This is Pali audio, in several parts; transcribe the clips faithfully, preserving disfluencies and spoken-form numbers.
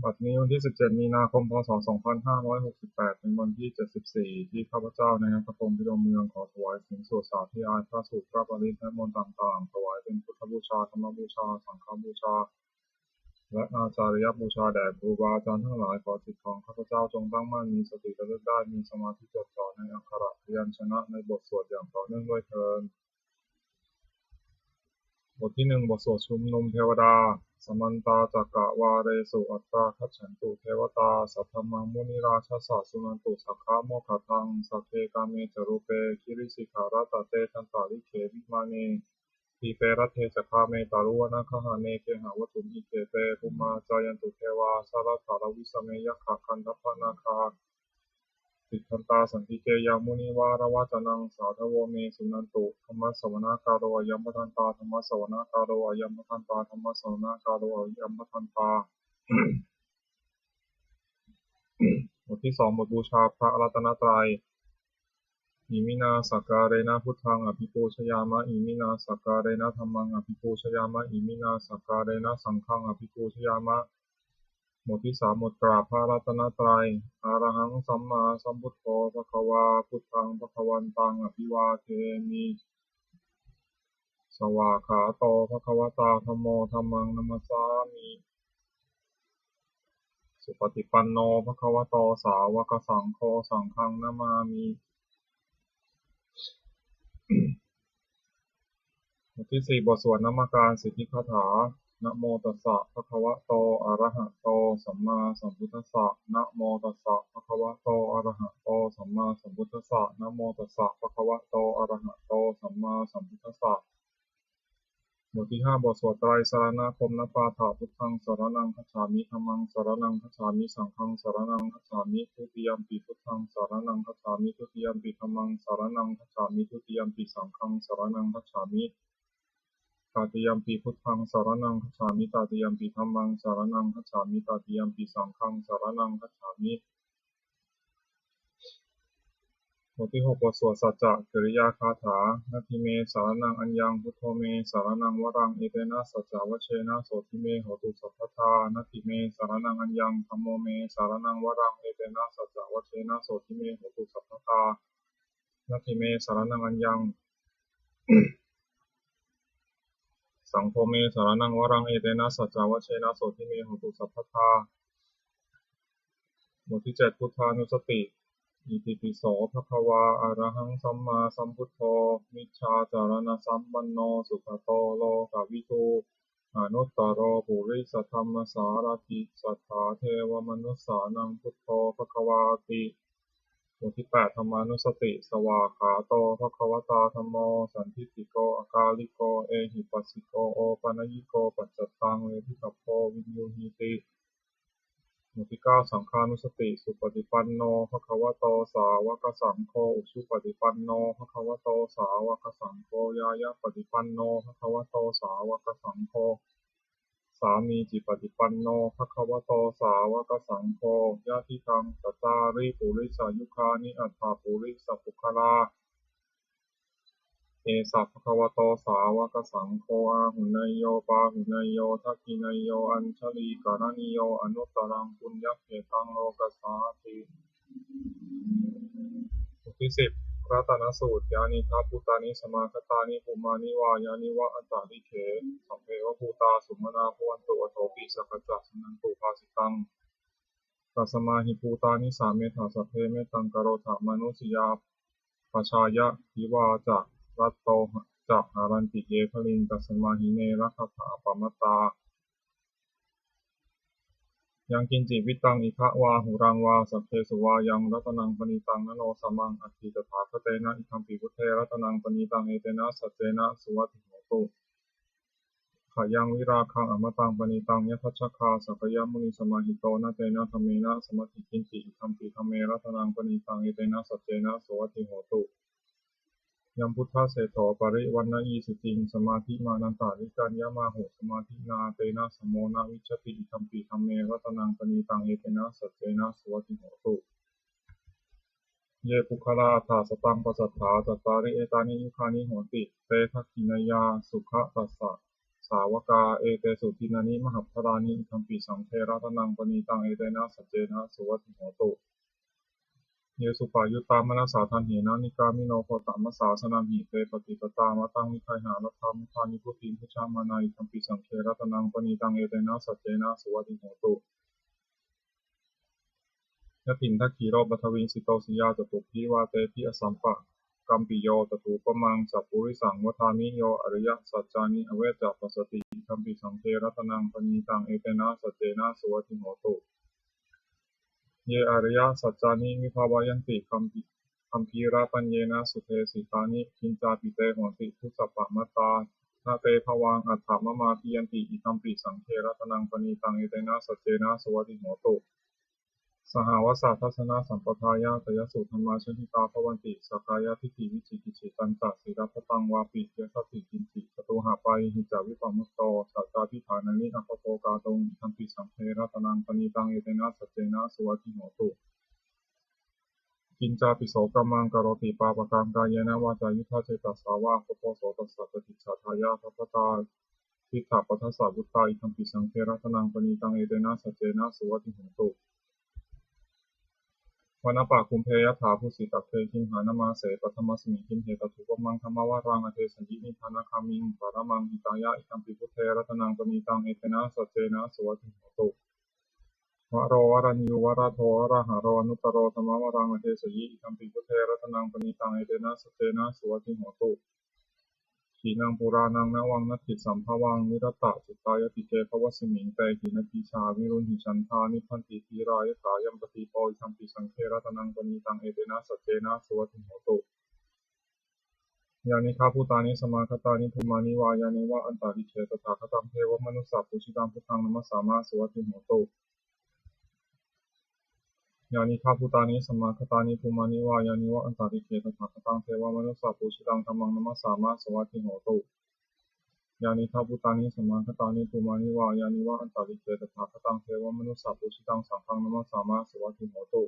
บัดนี้วันที่ สิบเจ็ด มีนาคม พ.ศ. สองพันห้าร้อยหกสิบแปด เป็นวันที่ เจ็ดสิบสี่ ที่ข้าพเจ้านายณัฐพงษ์ พิรมเมือง ขอถวายเสียงสวดสาธยายพระสูตรพระปริตรและมนต์ต่างๆ ถวายเป็นพุทธบูชา ธรรมบูชา สังฆบูชา และอาจาริยบูชาแด่ครูบาอาจารย์ทั้งหลาย ขอจิตของข้าพเจ้าจงตั้งมั่น มีสติระลึกได้ มีสมาธิจดจ่อในอักขระพยัญชนะในบทสวดอย่างต่อเนื่องด้วยเทอญ บทที่หนึ่ง บทสวดชุมนุมเทวดา Samantā cakkavāḷesu atrāgacchantu devatā, saddhammaṃ munirājassa suṇantu saggamokkhadaṃ. Sagge kāme ca rūpe girisikharataṭe cantalikkhe vimāne, dīpe raṭṭhe ca gāme taruvanagahane gehavatthumhi khette, bhummā cāyantu devā jalathalavisame yakkhagandhabbanāgā, tiṭṭhantā santike yaṃ munivaravacanaṃ sādhavo me suṇantu. Dhammassavanakālo ayambhadantā. Dhammassavanakālo ayambhadantā. Dhammassavanakālo ayambhadantā. บทที่สอง บทบูชาพระรัตนตรัย Iminā sakkārena buddhaṃ abhipūjayāma. Iminā sakkārena dhammaṃ abhipūjayāma. Iminā sakkārena saṅghaṃ abhipūjayāma. บทที่สาม บทกราบพระรัตนตรัย Arahaṃ sammāsambuddho bhagavā, buddhaṃ bhagavantaṃ abhivādemi. Svākkhāto bhagavatā dhammo, dhammaṃ namassāmi. Supaṭipanno bhagavato sāvakasaṅgho, saṅghaṃ namāmi. บทที่สี่ บทสวดนมการสิทธิคาถา Namo tassa bhagavato arahato sammāsambuddhassa. Namo tassa bhagavato arahato sammāsambuddhassa. Namo tassa bhagavato arahato sammāsambuddhassa. บทที่ห้า บทสวดไตรสรณคมนปาฐะ Buddhaṃ saraṇaṃ gacchāmi. Dhammaṃ saraṇaṃ gacchāmi. Saṅghaṃ saraṇaṃ gacchāmi. Dutiyampi buddhaṃ saraṇaṃ gacchāmi. Dutiyampi dhammaṃ saraṇaṃ gacchāmi. Dutiyampi saṅghaṃ saraṇaṃ gacchāmi. Tatiyampi buddhaṃ saraṇaṃ gacchāmi. Tatiyampi dhammaṃ saraṇaṃ gacchāmi. Tatiyampi saṅghaṃ saraṇaṃ gacchāmi. บทที่หก บทสวดสัจจกิริยาคาถา Natthi me saraṇaṃ aññaṃ, buddho me saraṇaṃ varaṃ, etena saccavajjena sotthi me hotu sabbadā. Natthi me saraṇaṃ aññaṃ, dhammo me saraṇaṃ varaṃ, etena saccavajjena sotthi me hotu sabbadā. Natthi me saraṇaṃ aññaṃ, saṅgho me saraṇaṃ varaṃ, etena saccavajjena sotthi me hotu sabbadā. บทที่เจ็ด พุทธานุสติ Itipi so bhagavā arahaṃ sammāsambuddho, vijjācaraṇasampanno sugato lokavidū, anuttaro purisadammasārathi satthā devamanussānaṃ buddho bhagavāti. บทที่แปด ธรรมานุสติ Svākkhāto bhagavatā dhammo, sandiṭṭhiko akāliko ehipassiko opanayiko paccattaṃ veditabbo viññūhīti. บทที่เก้า สังฆานุสติ Supaṭipanno bhagavato sāvakasaṅgho, ujupaṭipanno bhagavato sāvakasaṅgho, ñāyapaṭipanno bhagavato sāvakasaṅgho, sāmīcipaṭipanno bhagavato sāvakasaṅgho, yadidaṃ cattāri purisayugāni aṭṭha purisapuggalā, esa bhagavato sāvakasaṅgho, āhuneyyo pāhuneyyo dakkhiṇeyyo añjalikaraṇīyo anuttaraṃ puññakkhettaṃ lokassāti. บทที่สิบ รัตนสูตร Yānīdha bhūtāni samāgatāni bhummāni vā yāni va antalikkhe, sabbeva bhūtā sumanā bhavantu athopi sakkacca suṇantu bhāsitaṃ. Tasmā hi bhūtā nisāmetha sabbe mettaṃ karotha mānusiyā pajāya divā ca ratto ca haranti ye baliṃ, tasmā hi ne rakkhatha appamattā. Yaṃ kiñci vittaṃ idha vā huraṃ vā saggesu vā yaṃ ratanaṃ paṇītaṃ na no samaṃ atthi tathāgatena, idampi buddhe ratanaṃ paṇītaṃ, etena saccena suvatthi hotu. Khayaṃ virāgaṃ amataṃ paṇītaṃ, yadajjhagā sakyamunī samāhito, na tena dhammena samatthi kiñci, idampi dhamme ratanaṃ paṇītaṃ, etena saccena suvatthi hotu. Yambuddhaseṭṭho parivaṇṇayī suciṃ, samādhimānantarikaññamāhu, samādhinā tena samo na vijjati, idampi dhamme ratanaṃ paṇītaṃ, etena saccena suvatthi hotu. Ye puggalā aṭṭha sataṃ pasatthā, cattāri etāni yugāni honti, te dakkhiṇeyyā sugatassa sāvakā, etesu dinnāni mahapphalāni, idampi saṅghe ratanaṃ paṇītaṃ, etena saccena suvatthi hotu. Ye suppayuttā manasā daḷhena, nikkāmino gotamasāsanamhi, te pattipattā amataṃ vigayha, laddhā mudhā nibbutiṃ bhuñjamānā, idampi saṅghe ratanaṃ paṇītaṃ, etena saccena suvatthi hotu. Yathindakhīlo paṭhaviṃ sito siyā, catubbhi vātebhi asampakampiyo, tathūpamaṃ sappurisaṃ vadāmi, yo ariyasaccāni avecca passati, idampi saṅghe ratanaṃ paṇītaṃ, etena saccena suvatthi hotu. Ye ariyasaccāni vibhāvayanti gambhi- gambhīrapaññena sudesitāni, kiñcāpi te honti dussabbamattā, na te bhavaṃ aṭṭhamamādiyanti, idampi saṅghe ratanaṃ paṇītaṃ, etena saccena suvatthi hotu. Sahāvassa dassanasampadāya, tayassu dhammā jahitā bhavanti, sakkāyadiṭṭhi vicikicchitañca, sīlabbataṃ vāpi yadatthi kiñci, catūhapāyehi ca vippamutto, cattābhiṭhānāni aggato kātuṃ, idampi saṅghe ratanaṃ paṇītaṃ, etena saccena suvatthi hotu. Kiñcāpi so kammaṃ karoti pāpakaṃ, kāyena vācāyuda cetasā vā, kuddho so tassa paṭicchadāya, sabbattha diṭṭhapadassa vuttā, idampi saṅghe ratanaṃ paṇītaṃ, etena saccena suvatthi hotu. Vanappagumbe yathā phussitagge, gimhānamāse paṭhamasmiṃ gimhe, tathūpamaṃ dhammavaraṃ adesayi, nibbānagāmiṃ paramaṃ hitāya, idampi buddhe ratanaṃ paṇītaṃ, etena saccena suvatthi hotu. Varo varaññū varado varāharo, anuttaro dhammavaraṃ adesayi, idampi buddhe ratanaṃ paṇītaṃ, etena saccena suvatthi hotu. Khīṇaṃ purāṇaṃ navaṃ natthi sambhavaṃ, virattacittāyatike bhavasmiṃ, te khīṇabījā aviruḷhichandā, nibbanti dhīrā yathāyampadīpo, idampi saṅghe ratanaṃ paṇītaṃ, etena saccena suvatthi hotu. Yānīdha bhūtāni samāgatāni, bhummāni vā yāni va antalikkhe, tathāgataṃ devamanussapūjitaṃ, buddhaṃ namassāma suvatthi hotu. Yānīdha bhūtāni samāgatāni, bhummāni vā yāni va antalikkhe, tathāgataṃ devamanussapūjitaṃ, dhammaṃ namassāma suvatthi hotu. Yānīdha bhūtāni samāgatāni, bhummāni vā yāni va antalikkhe, tathāgataṃ devamanussapūjitaṃ, saṅghaṃ namassāma suvatthi hotu.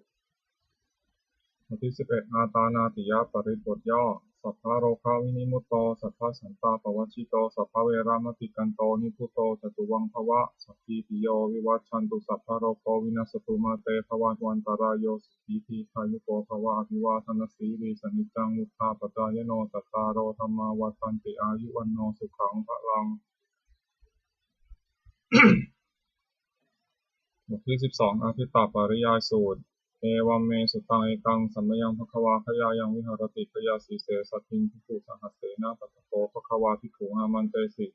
บทที่สิบเอ็ด อาตานาติยปริตร บทย่อ Sabbarogavinimutto, sabbasantāpavajjito, sabbaveramatikkanto, nibbuto ca tuvaṃ bhava. Sabbītiyo vivajjantu, sabbarogo vinassatu, mā te bhavatvantarāyo, sukhī dīghāyuko bhava. Abhivādanasīlissa niccaṃ vuḍḍhāpacāyino, cattāro dhammā vaḍḍhanti, āyu vaṇṇo sukhaṃ balaṃ. บทที่สิบสอง อาทิตตปริยายสูตร Evaṃ me sutaṃ. Ekaṃ samayaṃ bhagavā gayāyaṃ viharati gayāsīse saddhiṃ bhikkhusahassena. Tatra kho bhagavā bhikkhū āmantesi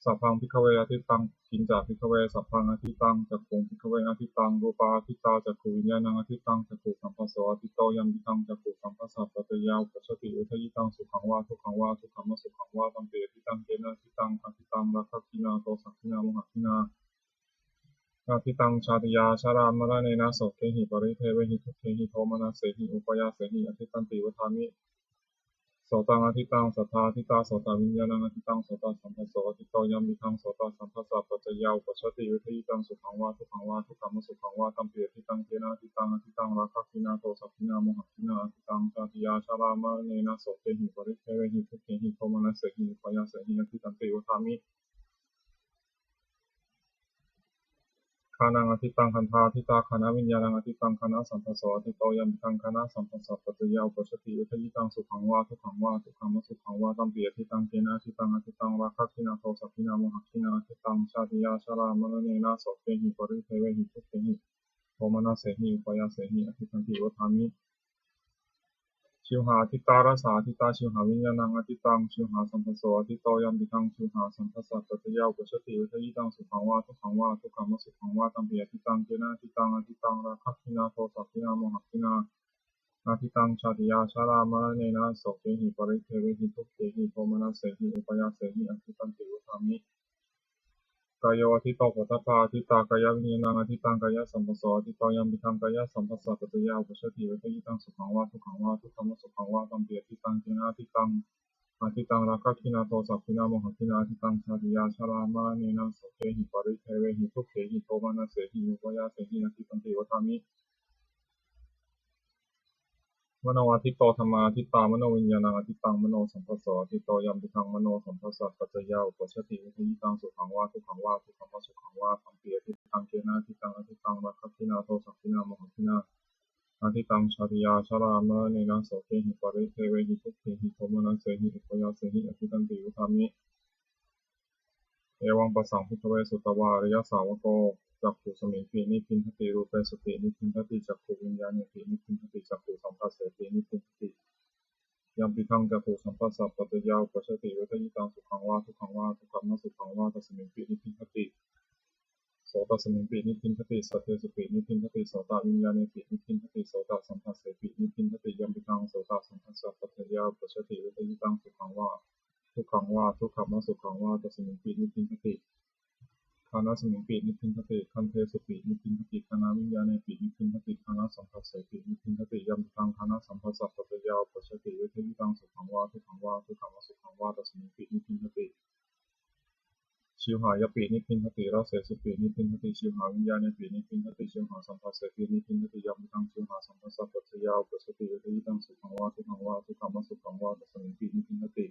sabbaṃ bhikkhave ādittaṃ. Kiñca bhikkhave sabbaṃ ādittaṃ? Cakkhuṃ bhikkhave ādittaṃ. Rūpā ādittā, cakkhuviññāṇaṃ ādittaṃ, cakkhusamphasso āditto, yampidaṃ cakkhusamphassapaccayā uppajjati vedayitaṃ sukhaṃ vā dukkhaṃ vā adukkhamasukhaṃ vā, tampi ādittaṃ. Kena ādittaṃ? Ādittaṃ rāgagginā dosagginā mohagginā. Ādittaṃ jātiyā jarāmaraṇena sokehi paridevehi dukkhehi domanassehi upāyāsehi ādittanti vadāmi. Sotaṃ ādittaṃ, saddā ādittā, sotaviññāṇaṃ ādittaṃ, sotasamphasso āditto, yampidaṃ sotasamphassapaccayā uppajjati vedayitaṃ sukhaṃ vā dukkhaṃ vā adukkhamasukhaṃ vā, tampi ādittaṃ. Kena ādittaṃ? Ādittaṃ rāgagginā dosagginā mohagginā. Ādittaṃ jātiyā jarāmaraṇena sokehi paridevehi dukkhehi domanassehi upāyāsehi ādittanti vadāmi. Ghānaṃ ādittaṃ, gandhā ādittā, ghānaviññāṇaṃ ādittaṃ, ghānasamphasso āditto, yampidaṃ ghānasamphassapaccayā uppajjati vedayitaṃ sukhaṃ vā dukkhaṃ vā adukkhamasukhaṃ vā, tampi ādittaṃ. Kena ādittaṃ? Ādittaṃ rāgagginā dosagginā mohagginā. Ādittaṃ jātiyā jarāmaraṇena sokehi paridevehi dukkhehi domanassehi upāyāsehi ādittanti vadāmi. Jivhā ādittā, rasā ādittā, jivhāviññāṇaṃ ādittaṃ, jivhāsamphasso āditto, yampidaṃ jivhāsamphassapaccayā uppajjati vedayitaṃ sukhaṃ vā dukkhaṃ vā adukkhamasukhaṃ vā, tampi ādittaṃ. Kena ādittaṃ? Ādittaṃ rāgagginā dosagginā mohagginā. Ādittaṃ jātiyā jarāmaraṇena sokehi paridevehi dukkhehi domanassehi upāyāsehi ādittanti vadāmi. Kāyo āditto, phoṭṭhabbā ādittā, kāyaviññāṇaṃ ādittaṃ, kāyasamphasso āditto, yampidaṃ kāyasamphassapaccayā uppajjati vedayitaṃ sukhaṃ vā dukkhaṃ vā adukkhamasukhaṃ vā, tampi ādittaṃ. Kena ādittaṃ? Ādittaṃ rāgagginā dosagginā mohagginā. Ādittaṃ jātiyā jarāmaraṇena sokehi paridevehi dukkhehi domanassehi upāyāsehi ādittanti vadāmi. Manoādiṭṭho dhammā diṭṭhā manoviññāṇaṃ adiṭṭhaṃ manosamphasso adiṭṭho yampidaṃ manosamphassapaccayā uppajjati vedayitaṃ sukhaṃ vā dukkhaṃ vā adukkhamasukhaṃ vā tampi adiṭṭhaṃ. Kena diṭṭhaṃ adiṭṭhaṃ? Paggaṇhina dosaggina mohagina. Adiṭṭhaṃ jātiyā jarāmaraṇena sokehi paridevehi dukkhehi domanassehi upāyāsehi. Adiṭṭhanti vudhāmi. Evaṃ passaṃ bhikkhave sutavā ariyasāvako cakkhusmiṃpi nibbindati rūpesupi nibbindati cakkhuviññāṇepi nibbindati cakkhusamphassepi nibbindati yampidaṃ cakkhusamphassapaccayā uppajjati vedayitaṃ sukhaṃ vā dukkhaṃ vā adukkhamasukhaṃ vā tasmiṃpi nibbindati. Sotasmiṃpi nibbindati saddesupi nibbindati sotaviññāṇepi nibbindati sotasamphassepi nibbindati yampidaṃ sotasamphassapaccayā uppajjati vedayitaṃ sukhaṃ vā dukkhaṃ vā adukkhamasukhaṃ vā tasmiṃpi nibbindati. Ghānasmiṃpi nibbindati gandhesupi nibbindati ghānaviññāṇepi nibbindati ghānasamphassepi nibbindati yampidaṃ ghānasamphassapaccayā uppajjati vedayitaṃ sukhaṃ vā dukkhaṃ vā adukkhamasukhaṃ vā tasmiṃpi nibbindati. Jivhāyapi nibbindati rasesupi nibbindati jivhāviññāṇepi nibbindati jivhāsamphassepi nibbindati yampidaṃ jivhāsamphassapaccayā uppajjati vedayitaṃ sukhaṃ vā dukkhaṃ vā adukkhamasukhaṃ vā tasmiṃpi nibbindati.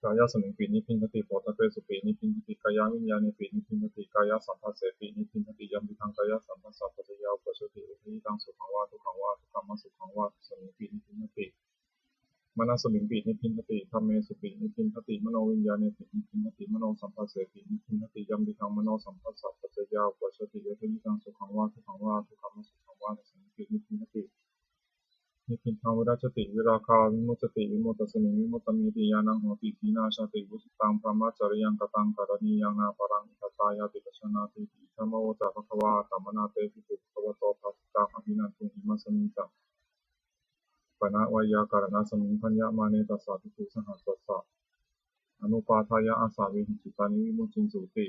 Kāyasmiṃpi nibbindati phoṭṭhabbesupi nibbindati kāyaviññāṇepi nibbindati kāyasamphassepi nibbindati yampidaṃ kāyasamphassapaccayā uppajjati vedayitaṃ sukhaṃ vā dukkhaṃ vā adukkhamasukhaṃ vā tasmiṃpi nibbindati. Manasmiṃpi nibbindati dhammesupi nibbindati manoviññāṇepi nibbindati manosamphassepi nibbindati yampidaṃ manosamphassapaccayā uppajjati vedayitaṃ sukhaṃ vā dukkhaṃ vā adukkhamasukhaṃ vā tasmiṃpi nibbindati. Nibbindaṃ virajjati virāgā vimuccati vimuttasmiṃ vimuttamiti ñāṇaṃ hoti. Khīṇā jāti, vusitaṃ brahmacariyaṃ, kataṃ karaṇīyaṃ, nāparaṃ itthattāyāti pajānātīti. Idamavoca bhagavā. Attamanā te bhikkhū bhagavato bhāsitaṃ abhinanduṃ. Imasmiñca pana veyyākaraṇasmiṃ bhaññamāne tassa bhikkhusahassassa anupādāya āsāvehi cittāni vimucciṃsūti.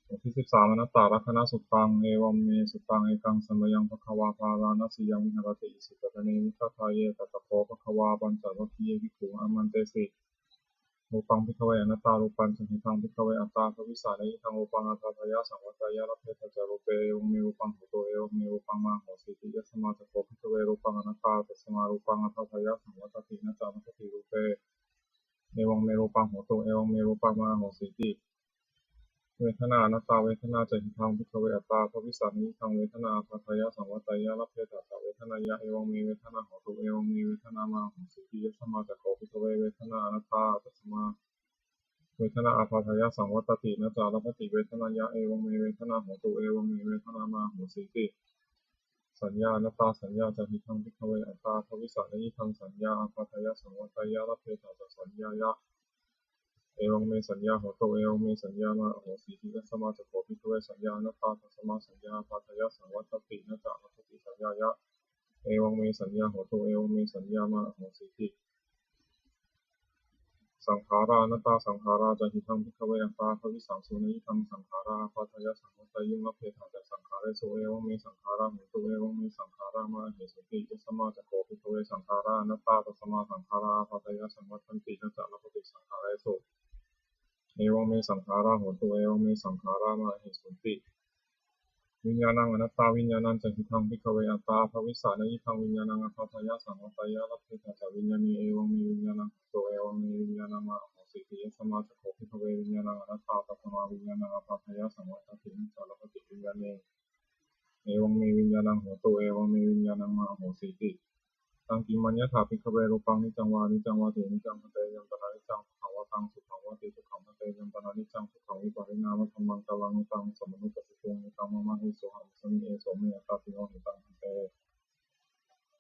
บทที่สิบสาม Anattalakkhaṇasuttaṃ. Evamme sutaṃ. Ekaṃ samayaṃ bhagavā bārāṇasiyaṃ viharati isipatane migadāye. Tatra kho bhagavā pañcavaggiye bhikkhū āmantesi: Rūpaṃ bhikkhave anattā. Rūpañca hidaṃ bhikkhave attā bhavissa, na idaṃ rūpaṃ ābādhāya saṃvatteyya, labbhetha ca rūpe. Evamme rūpaṃ hotu, evamme rūpaṃ mā ahosīti. Yasmā ca kho bhikkhave rūpaṃ anattā, tasmā rūpaṃ ābādhāya saṃvattati, na ca labbhati rūpe. Evamme rūpaṃ hotu, evamme rūpaṃ mā ahosīti. Vedanā anattā. Vedanā ca hidaṃ bhikkhave attā bhavissa, na idaṃ vedanā ābādhāya saṃvatteyya, labbhetha ca vedanāya. Evamme vedanā hotu, evamme vedanā mā ahosīti. Yasmā ca kho bhikkhave vedanā anattā, tasmā vedanā ābādhāya saṃvattati, na ca labbhati vedanāya. Evamme vedanā hotu, evamme vedanā mā ahosīti. Saññā anattā. Saññā ca hidaṃ bhikkhave attā bhavissa, na idaṃ saññā ābādhāya saṃvatteyya, labbhetha ca saññāya. Evamme saññā hotu, evamme saññā mā ahosīti. Yasmā ca kho bhikkhave saññā anattā, tasmā saññā ābādhāya saṃvattati, na ca labbhati saññāya. Evamme saññā hotu, evamme saññā mā ahosīti. Saṅkhārā anattā. Saṅkhārā ca hidaṃ bhikkhave attā bhavissāsu, na idaṃ saṅkhārā ābādhāya saṃvatteyyuṃ, labbhetha ca saṅkhāresu. Evamme saṅkhārā hontu, evamme saṅkhārā mā ahesunti. Yasmā ca kho bhikkhave saṅkhārā anattā, tasmā saṅkhārā ābādhāya saṃvattanti, na ca labbhati saṅkhāresu. Evamme saṅkhārā hontu, evamme saṅkhārā mā ahesunti. Viññāṇaṃ anattā. Viññāṇañca hidaṃ bhikkhave attā bhavissa, na idaṃ viññāṇaṃ ābādhāya saṃvatteyya, labbhetha ca viññāṇe. Evamme viññāṇaṃ hotu, evamme viññāṇaṃ mā ahosīti. Yasmā ca kho bhikkhave viññāṇaṃ anattā, tasmā viññāṇaṃ ābādhāya saṃvattati, na ca labbhati viññāṇe. Evamme viññāṇaṃ hotu, evamme viññāṇaṃ mā ahosīti. Taṃ kiṃ maññatha bhikkhave rūpaṃ niccaṃ vā aniccaṃ vāti. Niccaṃ bhante. Yampanāniccaṃ dukkhaṃ vā taṃ sukhaṃ vāti. Dukkhaṃ bhante. Yampanāniccaṃ dukkhaṃ vipariṇāmadhammaṃ kālaṃ nu taṃ samanupassituṃ, etaṃ mama, esohamasmi, eso me attāti. No hetaṃ bhante.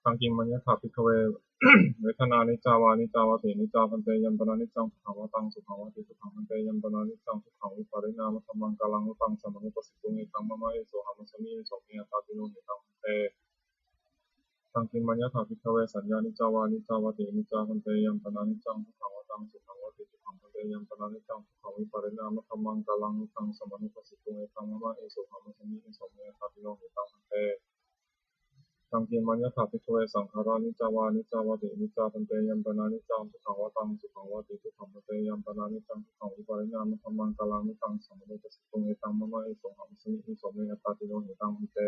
Taṃ kiṃ maññatha bhikkhave vedanā niccā vā aniccā vāti. Niccā bhante. Yampanāniccaṃ dukkhaṃ vā taṃ sukhaṃ vāti. Dukkhaṃ bhante. Yampanāniccaṃ dukkhaṃ vipariṇāmadhammaṃ kālaṃ nu taṃ samanupassituṃ, etaṃ mama, esohamasmi, eso me attāti. No hetaṃ bhante. Taṃ kiṃ maññatha bhikkhave saññā niccā vā aniccā vāti. Niccā bhante. Yampanāniccaṃ dukkhaṃ vā taṃ sukhaṃ vāti. Dukkhaṃ bhante. Yampanāniccaṃ dukkhaṃ vipariṇāmadhammaṃ kālaṃ nu taṃ samanupassituṃ, etaṃ mama, esohamasmi, eso me attāti. No hetaṃ bhante. Taṃ kiṃ maññatha bhikkhave saṅkhārā niccā vā aniccā vāti. Niccā bhante. Yampanāniccaṃ dukkhaṃ vā taṃ sukhaṃ vāti. Dukkhaṃ bhante. Yampanāniccaṃ dukkhaṃ vipariṇāmadhammaṃ kālaṃ nu taṃ samanupassituṃ, etaṃ mama, esohamasmi, eso me attāti. No hetaṃ bhante.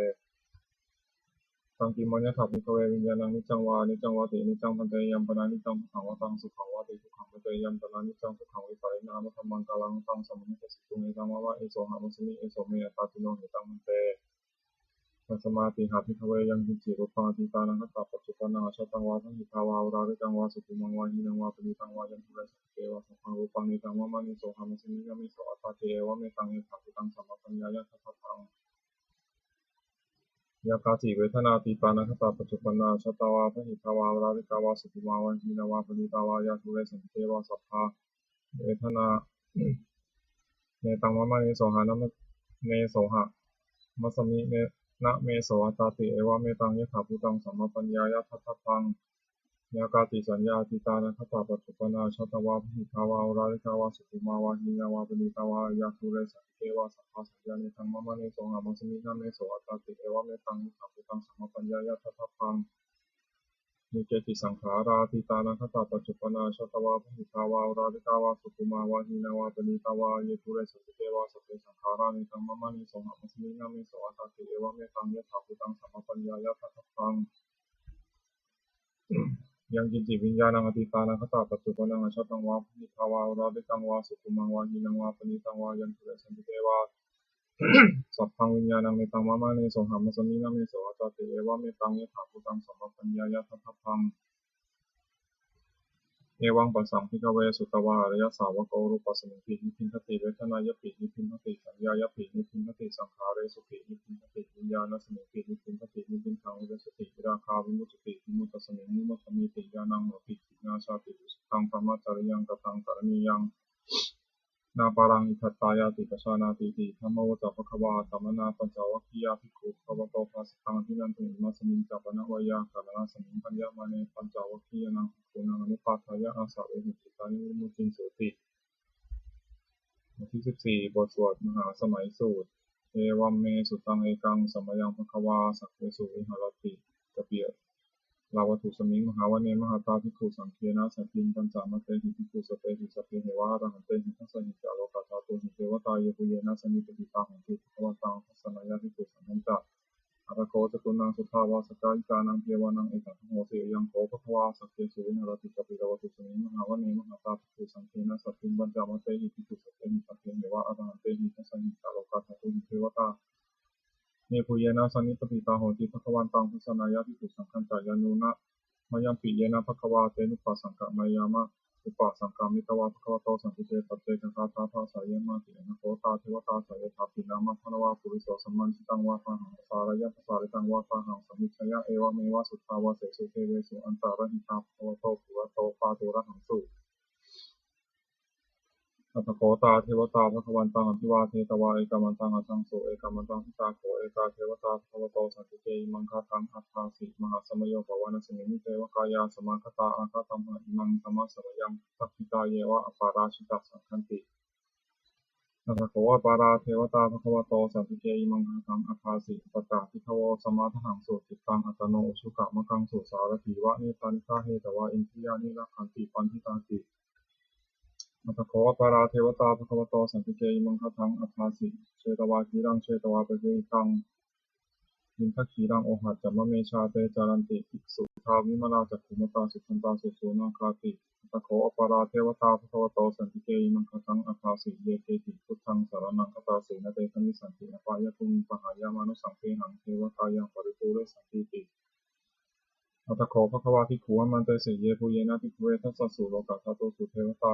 Taṃ kiṃ maññatha bhikkhave viññāṇaṃ niccaṃ vā aniccaṃ vāti. Aniccaṃ bhante. Iyaṃ panāniccaṃ dukkhaṃ vataṃ sukhaṃ vāti. Dukkhaṃ bhante. Iyaṃ panāniccaṃ sukhaṃ vipariṇāmadhammaṃ kālaṃ taṃ samanupassituṃ. Etaṃ mama, esohamasmi, eso me attāti. No hetaṃ bhante. Tasmātiha bhikkhave yaṅkiñci rūpaṃ atītānāgatapaccuppannaṃ ajjhattaṃ vā bahiddhā vā oḷārikaṃ vā sukhumaṃ vā hīnaṃ vā paṇītaṃ vā yandūre santike vā sabbaṃ rūpaṃ netaṃ mama, nesohamasmi, na meso attāti. Evametaṃ yathābhūtaṃ sammappaññāya daṭṭhabbaṃ. Yā kāci vedanā atītānāgatapaccuppannaṃ ajjhattā vā bahiddhā vā oḷārikā vā sukhumā vā hīnā vā paṇītā vā yā dūre santike vā, sabbā vedanā netaṃ mama, nesoha nama, nesohamasmi, ne, na meso attāti. Evametaṃ yathābhūtaṃ sammappaññāya daṭṭhabbaṃ. Yā kāci saññā atītānāgatapaccuppannaṃ ajjhattā vā bahiddhā vā oḷārikā vā sukhumā vā hīnā vā paṇītā vā yā dūre santike vā, sabbā saññā netaṃ mama, nesohamasmi, na meso attāti. Evametaṃ yathābhūtaṃ sammappaññāya daṭṭhabbaṃ. Ye keci saṅkhārā atītānāgatapaccuppannaṃ ajjhattā vā bahiddhā vā oḷārikā vā sukhumā vā hīnā vā paṇītā vā ye dūre santike vā, sabbe saṅkhārā netaṃ mama, nesohamasmi, na meso attāti. Evametaṃ yathābhūtaṃ sammappaññāya daṭṭhabbaṃ. Yaṅkiñci viññāṇaṃ atītānāgatapaccuppannaṃ ajjhattaṃ vā bahiddhā vā oḷārikaṃ vā sukhumaṃ vā hīnaṃ vā paṇītaṃ vā yandūre santike vā, sabbaṃ viññāṇaṃ netaṃ mama, nesohamasmi, na meso attāti. Evametaṃ yathābhūtaṃ sammappaññāya daṭṭhabbaṃ. Evaṃ passaṃ bhikkhave sutavā ariyasāvako rūpasmiṃpi nibbindati, vedanāyapi nibbindati, saññāyapi nibbindati, saṅkhāresupi nibbindati, viññāṇasmiṃpi nibbindati. Nibbindaṃ virajjati, virāgā vimuccati, vimuttasmiṃ vimuccameti ñāṇaṃ hoti, jināsāti visuddhaṃ brahmacariyaṃ. Kataṃ karaṇīyaṃ nāparaṃ itthattāyāti pajānātīti. Idamavoca bhagavā. Attamanā pañcavaggiyā bhikkhū bhagavato bhāsitaṃ abhinanduṃ. Imasmiñca pana veyyākaraṇasmiṃ bhaññamāne pañcavaggiyānaṃ bhikkhūnaṃ anupādāya āsavehi cittāni vimucciṃsūti. บทที่สิบสี่ บทสวดมหาสมัยสูตร Evaṃ me sutaṃ. Ekaṃ samayaṃ bhagavā sakkesu viharati kapi- lavatthu smiṃ mahāvane mahatā bhikkhusaṅghena saddhiṃ pañcamattehi bhikkhusatehi sabbeheva arahantehi. Dasahi ca lokadhātūhi devatā yebhuyyena sannipatitā honti bhagavantaṃ dassanāya bhikkhusaṅghañca. Atha kho catunnaṃ suddhāvāsakāyikānaṃ devānaṃ etadahosi: Ayaṃ kho bhagavā sakkesu viharati kapilavatthusmiṃ mahāvane mahatā bhikkhusaṅghena saddhiṃ pañcamattehi bhikkhusatehi sabbeheva arahantehi. Dasahi ca lokadhātūhi devatā yebhuyyena sannipatitā honti bhagavantaṃ dassanāya bhikkhusaṅghañca. Yannūna mayampi yena bhagavā tenupasaṅkameyyāma, upasaṅkamitvā bhagavato santike paccekagāthā bhāseyyāmāti. Atha kho tā devatā seyyathāpi nāma balavā puriso sammiñjitaṃ vā bāhaṃ pasāreyya, pasāritaṃ vā bāhaṃ sammiñjeyya, evameva suddhāvāsesu devesu antarahitā bhagavato purato pāturahaṃsu. Atha kho tā devatā bhagavantaṃ abhivādetvā ekamantaṃ aṭṭhaṃsu. Ekamantaṃ ṭhitā kho ekā devatā bhagavato santike imaṃ gāthaṃ abhāsi: Mahāsamayo pavanasmiṃ, devakāyā samāgatā; āgatamha imaṃ dhammasamayaṃ, dakkhitāyeva aparājitasaṅghanti. Atha kho aparā devatā bhagavato santike imaṃ gāthaṃ abhāsi: Pattā bhikkhavo samādahaṃsu, cittaṃ attano ujukamakaṃsu; sārathīva nettāni gahetvā, indriyāni rakkhanti paṇḍitāti. Atha kho aparā devatā bhagavato santike imaṃ gāthaṃ abhāsi: Chetvā khīlaṃ chetvā palighaṃ, indakhīlaṃ ohaccamanejā; te caranti suddhā vimalā, cakkhumatā sudantā susunāgāti. Atha kho aparā devatā bhagavato santike imaṃ gāthaṃ abhāsi: Ye keci buddhaṃ saraṇaṃ gatāse, na te gamissanti apāyabhūmiṃ; pahāya mānusaṃ dehaṃ, devakāyaṃ paripūressantīti. Atha kho bhagavā bhikkhū āmantesi: Yebhuyyena bhikkhave dasasu lokadhātūsu devatā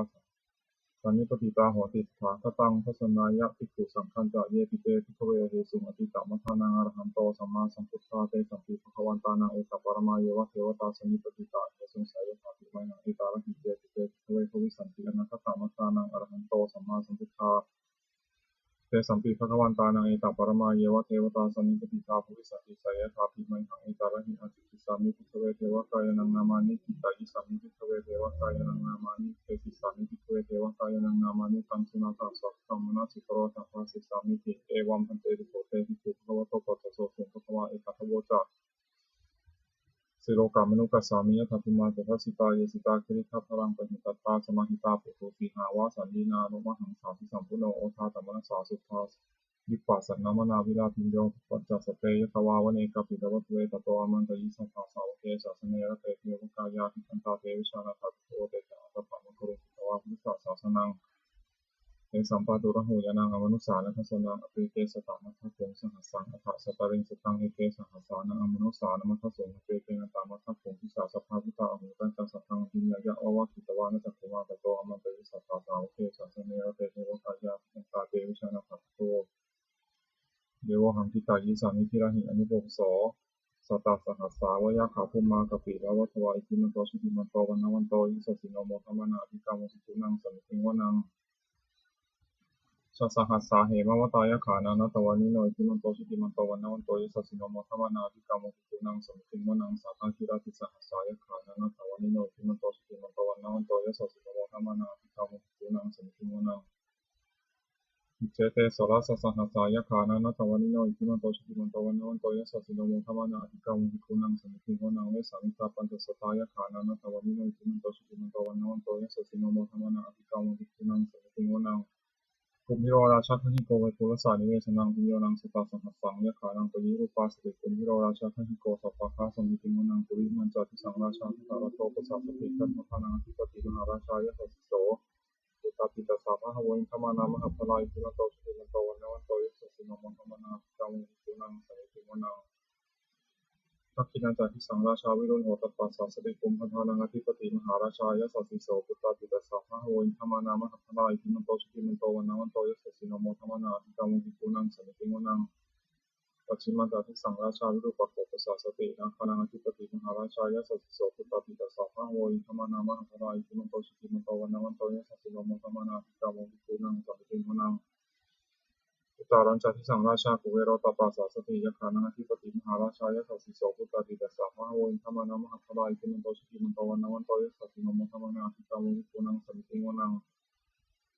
sannipatitā honti tathāgataṃ dassanāya bhikkhusaṅghañca. Yepi te bhikkhave ahesuṃ atītamaddhānaṃ arahanto sammāsambuddhā, tesampi bhagavantānaṃ etaparamāyeva devatā sannipatitā ahesuṃ, seyyathāpi mayhaṃ etarahi. Yepi te bhikkhave bhavissanti anāgatamaddhānaṃ arahanto sammāsambuddhā, tesampi bhagavantānaṃ etaparamāyeva devatā sannipatitā bhavissanti, seyyathāpi mayhaṃ etarahi. Ācikkhissāmi bhikkhave devakāyānaṃ nāmāni, kittayissāmi bhikkhave devakāyānaṃ nāmāni, desissāmi bhikkhave devakāyānaṃ nāmāni. Taṃ suṇātha sādhukaṃ manasikarotha, bhāsissāmīti. Evaṃ bhanteti kho te bhikkhū bhagavato paccassosuṃ. Bhagavā etadavoca: Silokamanukassāmi, yattha bhummā tadassitā; ye sitā girigabbharaṃ, pahitattā samāhitā. Puthū sīhāva sallīnā, lomahaṃsābhisambhuno; odātamanasā suddhā, vippasannavānamānā, vilāgimyo pañcasate ñatvā, vane kāpilavatthave. Tato āmantayi satthā sāvake, sāsane rate devakāyā, tiṭṭhantā te vijānātha, bhikkhavo te ca ātappamakaruṃ, sutvā buddhassa sāsanaṃ. Tesampāturahu ñāṇaṃ, amanussāna dassanaṃ, appeke satamaddakkhuṃ, sahassaṃ atha sattariṃ. Sataṃ eke sahassānaṃ, amanussānamaddasuṃ, appekenantamaddakkhuṃ, disā sabbā phuṭā ahuṃ. Tañca sataṃ abhiññāya, vavakkhitvāna cakkhumā, tato āmantayi satthā sāvake, sāsane rate devakāyā, tiṭṭhantā te vijānātha, bhikkhavo te vohaṃ kittayissāmi, girāhi anupubbaso. Sattasahassā va yakkhā, bhummā kāpilavatthavā, iddhimanto jutimanto, vaṇṇavanto yasassino, modamānā abhikkāmuṃ, bhikkhūnaṃ samitiṃ vanaṃ. Chasahassā hemavatā, yakkhā nānattavaṇṇino, iddhimanto jutimanto, vaṇṇavanto yasassino, modamānā abhikkāmuṃ, bhikkhūnaṃ samitiṃ vanaṃ. Sātāgirā tisahassā, yakkhā nānattavaṇṇino, iddhimanto jutimanto, vaṇṇavanto yasassino, modamānā abhikkāmuṃ, bhikkhūnaṃ samitiṃ vanaṃ. Iccete soḷasasahassā, yakkhā nānattavaṇṇino, iddhimanto jutimanto, vaṇṇavanto yasassino, modamānā abhikkāmuṃ, bhikkhūnaṃ samitiṃ vanaṃ. Vessāmittā pañcasatā, yakkhā nānattavaṇṇino, iddhimanto jutimanto, vaṇṇavanto yasassino, modamānā abhikkāmuṃ, bhikkhūnaṃ samitiṃ vanaṃ. Kumbhīro rājagahiko, vepullassa nivesanaṃ, bhiyyo naṃ satasahassaṃ, yakkhānaṃ payirupāsati, kumbhīro rājagahiko, sopāga samitiṃ vanaṃ. Purimañca disaṃ rājā, dhataraṭṭho pasāsati, gandhabbānaṃ ādhipati, mahārājā yasassi so. Puttāpi tassa bahavo, indanāmā mahabbalā, iddhimanto jutimanto, vaṇṇavanto yasassino, modamānā abhikkāmuṃ, bhikkhūnaṃ samitiṃ vanaṃ. Dakkhiṇañca disaṃ rājā, virūḷho tappasāsati, kumbhaṇḍānaṃ ādhipati, mahārājā yasassi so. Puttāpi tassa bahavo, indanāmā mahabbalā, iddhimanto jutimanto, vaṇṇavanto yasassino, modamānā abhikkāmuṃ, bhikkhūnaṃ samitiṃ vanaṃ. Pacchimañca disaṃ rājā, virūpakkho pasāsati, nāgānaṃ ādhipati, mahārājā yasassi so. Puttāpi tassa bahavo, indanāmā mahabbalā, iddhimanto jutimanto, vaṇṇavanto yasassino, modamānā abhikkāmuṃ, bhikkhūnaṃ samitiṃ vanaṃ. Uttarañca disaṃ rājā, kuvero tappasāsati, yakkhānaṃ ādhipati, mahārājā yasassi so. Puttāpi tassa bahavo, indanāmā mahabbalā, iddhimanto jutimanto, vaṇṇavanto yasassino, modamānā abhikkāmuṃ, bhikkhūnaṃ samitiṃ vanaṃ.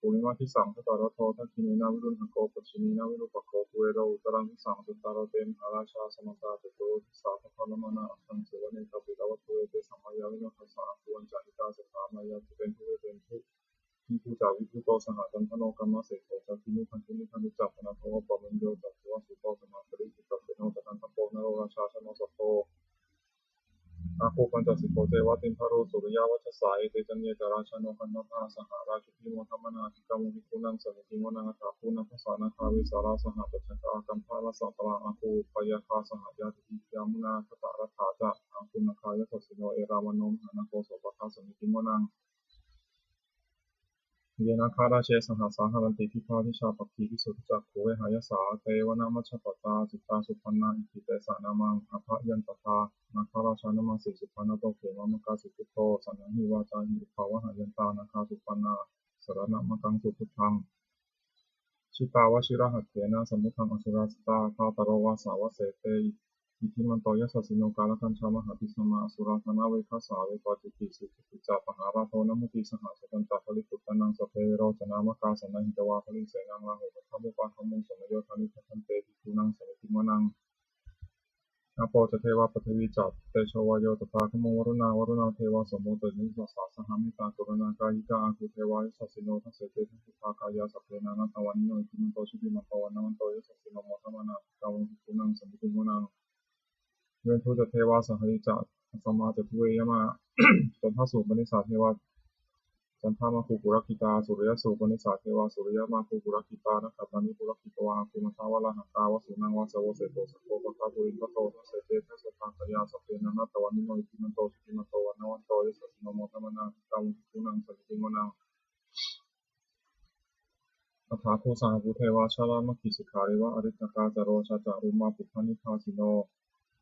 Purimaṃ disaṃ dhataraṭṭho, dakkhiṇena virūḷhako, pacchimena virūpakkho, kuvero uttaraṃ disaṃ. Cattāro te mahārājā, samantā caturo disā, daddallamānā aṭṭhaṃsu, vane kāpilavatthave. Tesaṃ māyāvino dāsā, āgū vañcanikā saṭhā, māyā kuṭeṇḍu veṭeṇḍu, viṭū ca viṭuṭo saha, candano kāmaseṭṭho ca, kinnughaṇḍu nighaṇḍu ca, panādo opamañño ca, vasūto ca mātali, cittaseno ca gandhabbo, naḷo rājā janosabho, āgū pañcasikho ceva, timbarū suriyavacchasā. Ete caññe ca rājāno, gandhabbā saha rājubhi, modamānā abhikkāmuṃ, bhikkhūnaṃ samitiṃ vanaṃ. Athāgū nābhasā nāgā, vesālā saha tacchakā, kambalassatarā āgū, pāyāgā saha ñātibhi, yāmunā dhataraṭṭhā ca, āgū nāgā yasassino, erāvaṇo mahānāgo, sopāga samitiṃ vanaṃ. Ye nāgarāje sahasā haranti, dibbā dijā pakkhi visuddhacakkhū, vehāyasā te vanamajjhapattā, citrā supaṇṇā iti tesa nāmaṃ. Abhayantadā nāgarājānamāsi, supaṇṇato khemamakāsi buddho, saṇhāhi vācāhi upavhayantā, nāgā supaṇṇā saraṇamakaṃsu buddhaṃ. Jitā vajirahatthena, samuddaṃ asurā sitā, bhātaro vāsavassete, iddhimanto yasassino, kālakañjā mahābhismā, asurā dānaveghasā, vepacitti sucitti ca, pahārādo namucī saha. Satañca baliputtānaṃ, sabbe verocanāmakā, sannayhitvā baliṃ senaṃ, rāhubhaddamupāgamuṃ, samayodāni bhaddante, bhikkhūnaṃ samitiṃ vanaṃ. Āpo ca devā paṭhavī ca, tejo vāyo tadāgamuṃ, varuṇā vāruṇā devā, somo ca yasasā saha. Mettākaruṇā kāyikā, āgū devā yasassino, dasete dasadhā kāyā, sabbe nānattavaṇṇino, iddhimanto jutimanto, vaṇṇavanto yasassino, modamānā abhikkāmuṃ, bhikkhūnaṃ samitiṃ vanaṃ. Veṇḍū ca devā sahalī ca, asamā ca duve yamā, candassūpanisā devā, candamāgū purakkhitā. Suriyassūpanisā devā, suriyamāgū purakkhitā, nakkhattāni purakkhitvā, āgū mandavalāhakā. Vasūnaṃ vāsavo seṭṭho, sakko pāga purindado, dasete dasadhā kāyā, sabbe nānattavaṇṇino, iddhimanto jutimanto, vaṇṇavanto yasassino, modamānā abhikkāmuṃ, bhikkhūnaṃ samitiṃ vanaṃ. Athāgū sahabhū devā, jalamaggisikhāriva, ariṭṭhakā ca rojā ca, ummāpupphanibhāsino,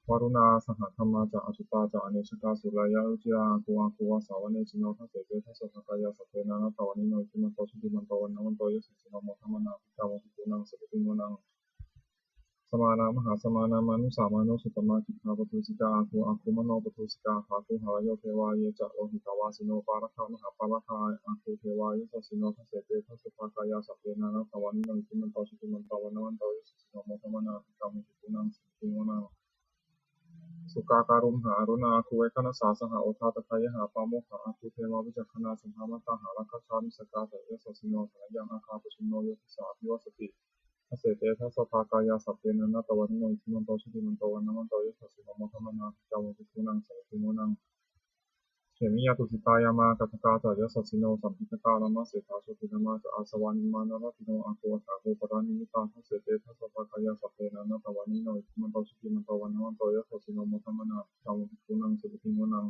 varuṇā sahadhammā ca, accutā ca anejakā, sūleyyarucirā āgū, āgū vāsavanesino, dasete dasadhā kāyā, sabbe nānattavaṇṇino, iddhimanto jutimanto, vaṇṇavanto yasassino, modamānā abhikkāmuṃ, bhikkhūnaṃ samitiṃ vanaṃ. Samānā mahāsamānā, mānusā mānusuttamā, khiḍḍāpadūsikā āgū, āgū manopadūsikā. Athāgū harayo devā, ye ca lohitavāsino, pāragā mahāpāragā, āgū devā yasassino, dasete dasadhā kāyā, sabbe nānattavaṇṇino, iddhimanto jutimanto, vaṇṇavanto yasassino, modamānā abhikkāmuṃ, bhikkhūnaṃ samitiṃ vanaṃ. Sukkā karumhā aruṇā, āgū veghanasā saha, odātagayhā pāmokkhā, āgū devā vicakkhaṇā, sadāmattā hāragajā, missakā ca yasassino, thanayaṃ āga pajjunno, yo disā abhivassati. Dasete dasadhā kāyā sabbe nānattavaṇṇino, iddhimanto jutimanto vaṇṇavanto yasassino, modamānā abhikkāmuṃ bhikkhūnaṃ samitiṃ vanaṃ. Khemiyā tusitā yāmā kaṭṭhakā ca yasassino, lambitakā lāmaseṭṭhā jotināmā ca āsavā, nimmānaratino āgū athāgū paranimmitā. Dasete dasadhā kāyā sabbe nānattavaṇṇino, iddhimanto jutimanto vaṇṇavanto yasassino, modamānā abhikkāmuṃ bhikkhūnaṃ samitiṃ vanaṃ.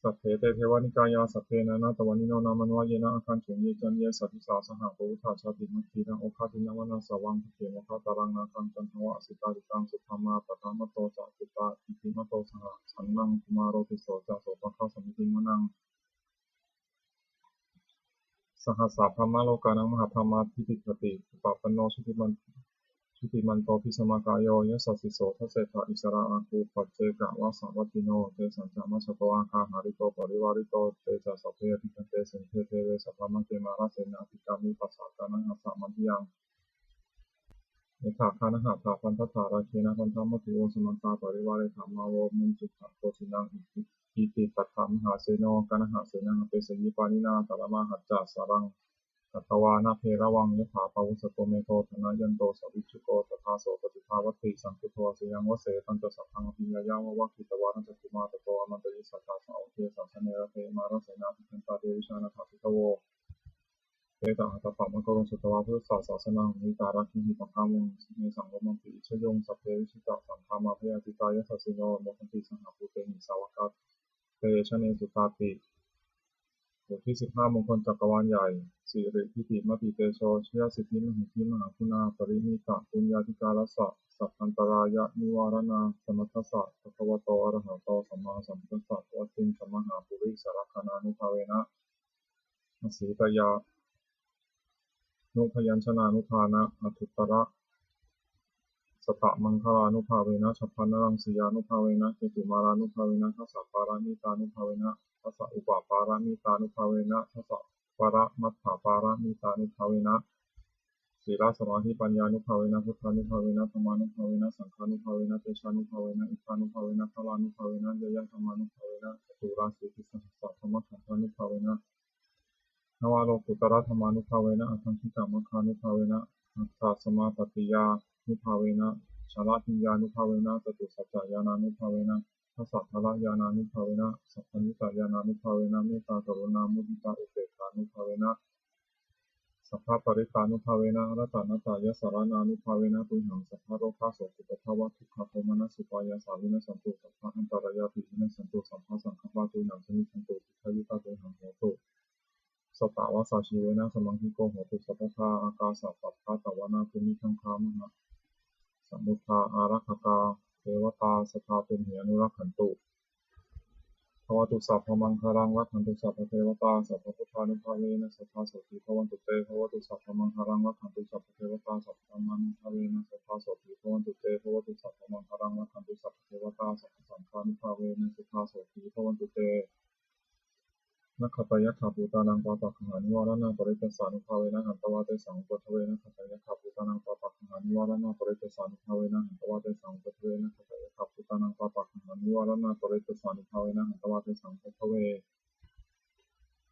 Saṭṭhete devanikāyā sabbe nānattavaṇṇino, nāmanvayena āgañchuṃ ye caññe sadisā saha. Pavutthajātimakkhilaṃ oghatiṇṇamanāsavaṃ, dakkhemoghataraṃ nāgaṃ candaṃva asitātitaṃ. Subrahmā paramatto ca puttā iddhimato saha, sanaṅkumāro tisso ca sopāga samitiṃ vanaṃ. Sahassabrahmalokānaṃ mahābrahmābhitiṭṭhati, upapanno jutiman- jutimanto bhismākāyo yasassi so. Dasettha issarā āgū paccekavasavattino, tesañca majjhato āgā hārito parivārito. Te ca sabbe abhikkante sinde deve sabrahmake, mārasenā abhikkāmi passa kaṇhassa mandiyaṃ. Yathā kaṇhatha bandhatha rāgena bandhamatthu vo, samantā parivāretha mā vo muñcittha koci naṃ. Iti tattha mahāseno kaṇhasenaṃ apesayi, pāṇinā talamāhacca saraṃ katvāna bheravaṃ. Yathā pāvussako megho thanayanto savijjuko, tadā so paccudāvatti saṅkuddho asayaṃvase. Tañca sabbaṃ abhiññāya vavakkhitvāna cakkhumā, tato āmantayi satthā sāvake sāsane rate. Mārasenā abhikkantā te vijānātha bhikkhavo, te ca ātappamakaruṃ sutvā buddhassa sāsanaṃ. Vītarāgehi pakkāmuṃ nesaṃ lomampi iñjayuṃ, sabbe vijitasaṅgāmā bhayātītā yasassino, modanti saha bhūtehi sāvakā te janesutāti. บทที่สิบห้า มงคลจักรวาลใหญ่ Siridhitimatitejo jayasiddhimahiddhimahāguṇāparimitapuññādhikārassa sabbantarāyanivāraṇasamatthassa bhagavato arahato sammāsambuddhassa dvattiṃsamahāpurisalakkhaṇānubhāvena asītyānubyañjanānubhāvena aṭṭhuttarasatamaṅgalānubhāvena chabbaṇṇaraṃsiyānubhāvena ketumālānubhāvena dasapāramitānubhāvena dasaupapāramitānubhāvena dasaparamatthapāramitānubhāvena sīlasamādhipaññānubhāvena buddhānubhāvena dhammānubhāvena saṅghānubhāvena tejānubhāvena iddhānubhāvena balānubhāvena ñeyyadhammānubhāvena caturāsītisahassadhammakkhandhānubhāvena navalokuttaradhammānubhāvena aṭṭhaṅgikamaggānubhāvena aṭṭhasamāpattiyānubhāvena chaḷabhiññānubhāvena catusaccañāṇānubhāvena dasabalañāṇānubhāvena sabbaññutañāṇānubhāvena mettākaruṇāmuditāupekkhānubhāvena sabbaparittānubhāvena ratanattayasaraṇānubhāvena tuyhaṃ sabbarogasokupaddavadukkhadomanassupāyāsā vinassantu, sabbaantarāyāpi vinassantu, sabbasaṅkappā tuyhaṃ samijjhantu, dīghāyutā tuyhaṃ hotu, satavassajīvena samaṅgiko hotu sabbadā. Ākāsapabbatavanabhūmigaṅgāmahāsamuddā ārakkhakā devatā sadā tumhe anurakkhantu. Bhavatu sabbamaṅgalaṃ, rakkhantu sabbadevatā, sabbabuddhānubhāvena sadā sotthī bhavantu te. Bhavatu sabbamaṅgalaṃ, rakkhantu sabbadevatā, sabbadhammānubhāvena sadā sotthī bhavantu te. Bhavatu sabbamaṅgalaṃ, rakkhantu sabbadevatā, sabbasaṅghānubhāvena sadā sotthī bhavantu te. Nakkhattayakkhabhūtānaṃ pāpaggahanivāraṇā parittassānubhāvena hantvā tesaṃ upaddave. Nakkhattayakkhabhūtānaṃ pāpaggahanivāraṇā parittassānubhāvena hantvā tesaṃ upaddave. Nakkhattayakkhabhūtānaṃ pāpaggahanivāraṇā parittassānubhāvena hantvā tesaṃ upaddave.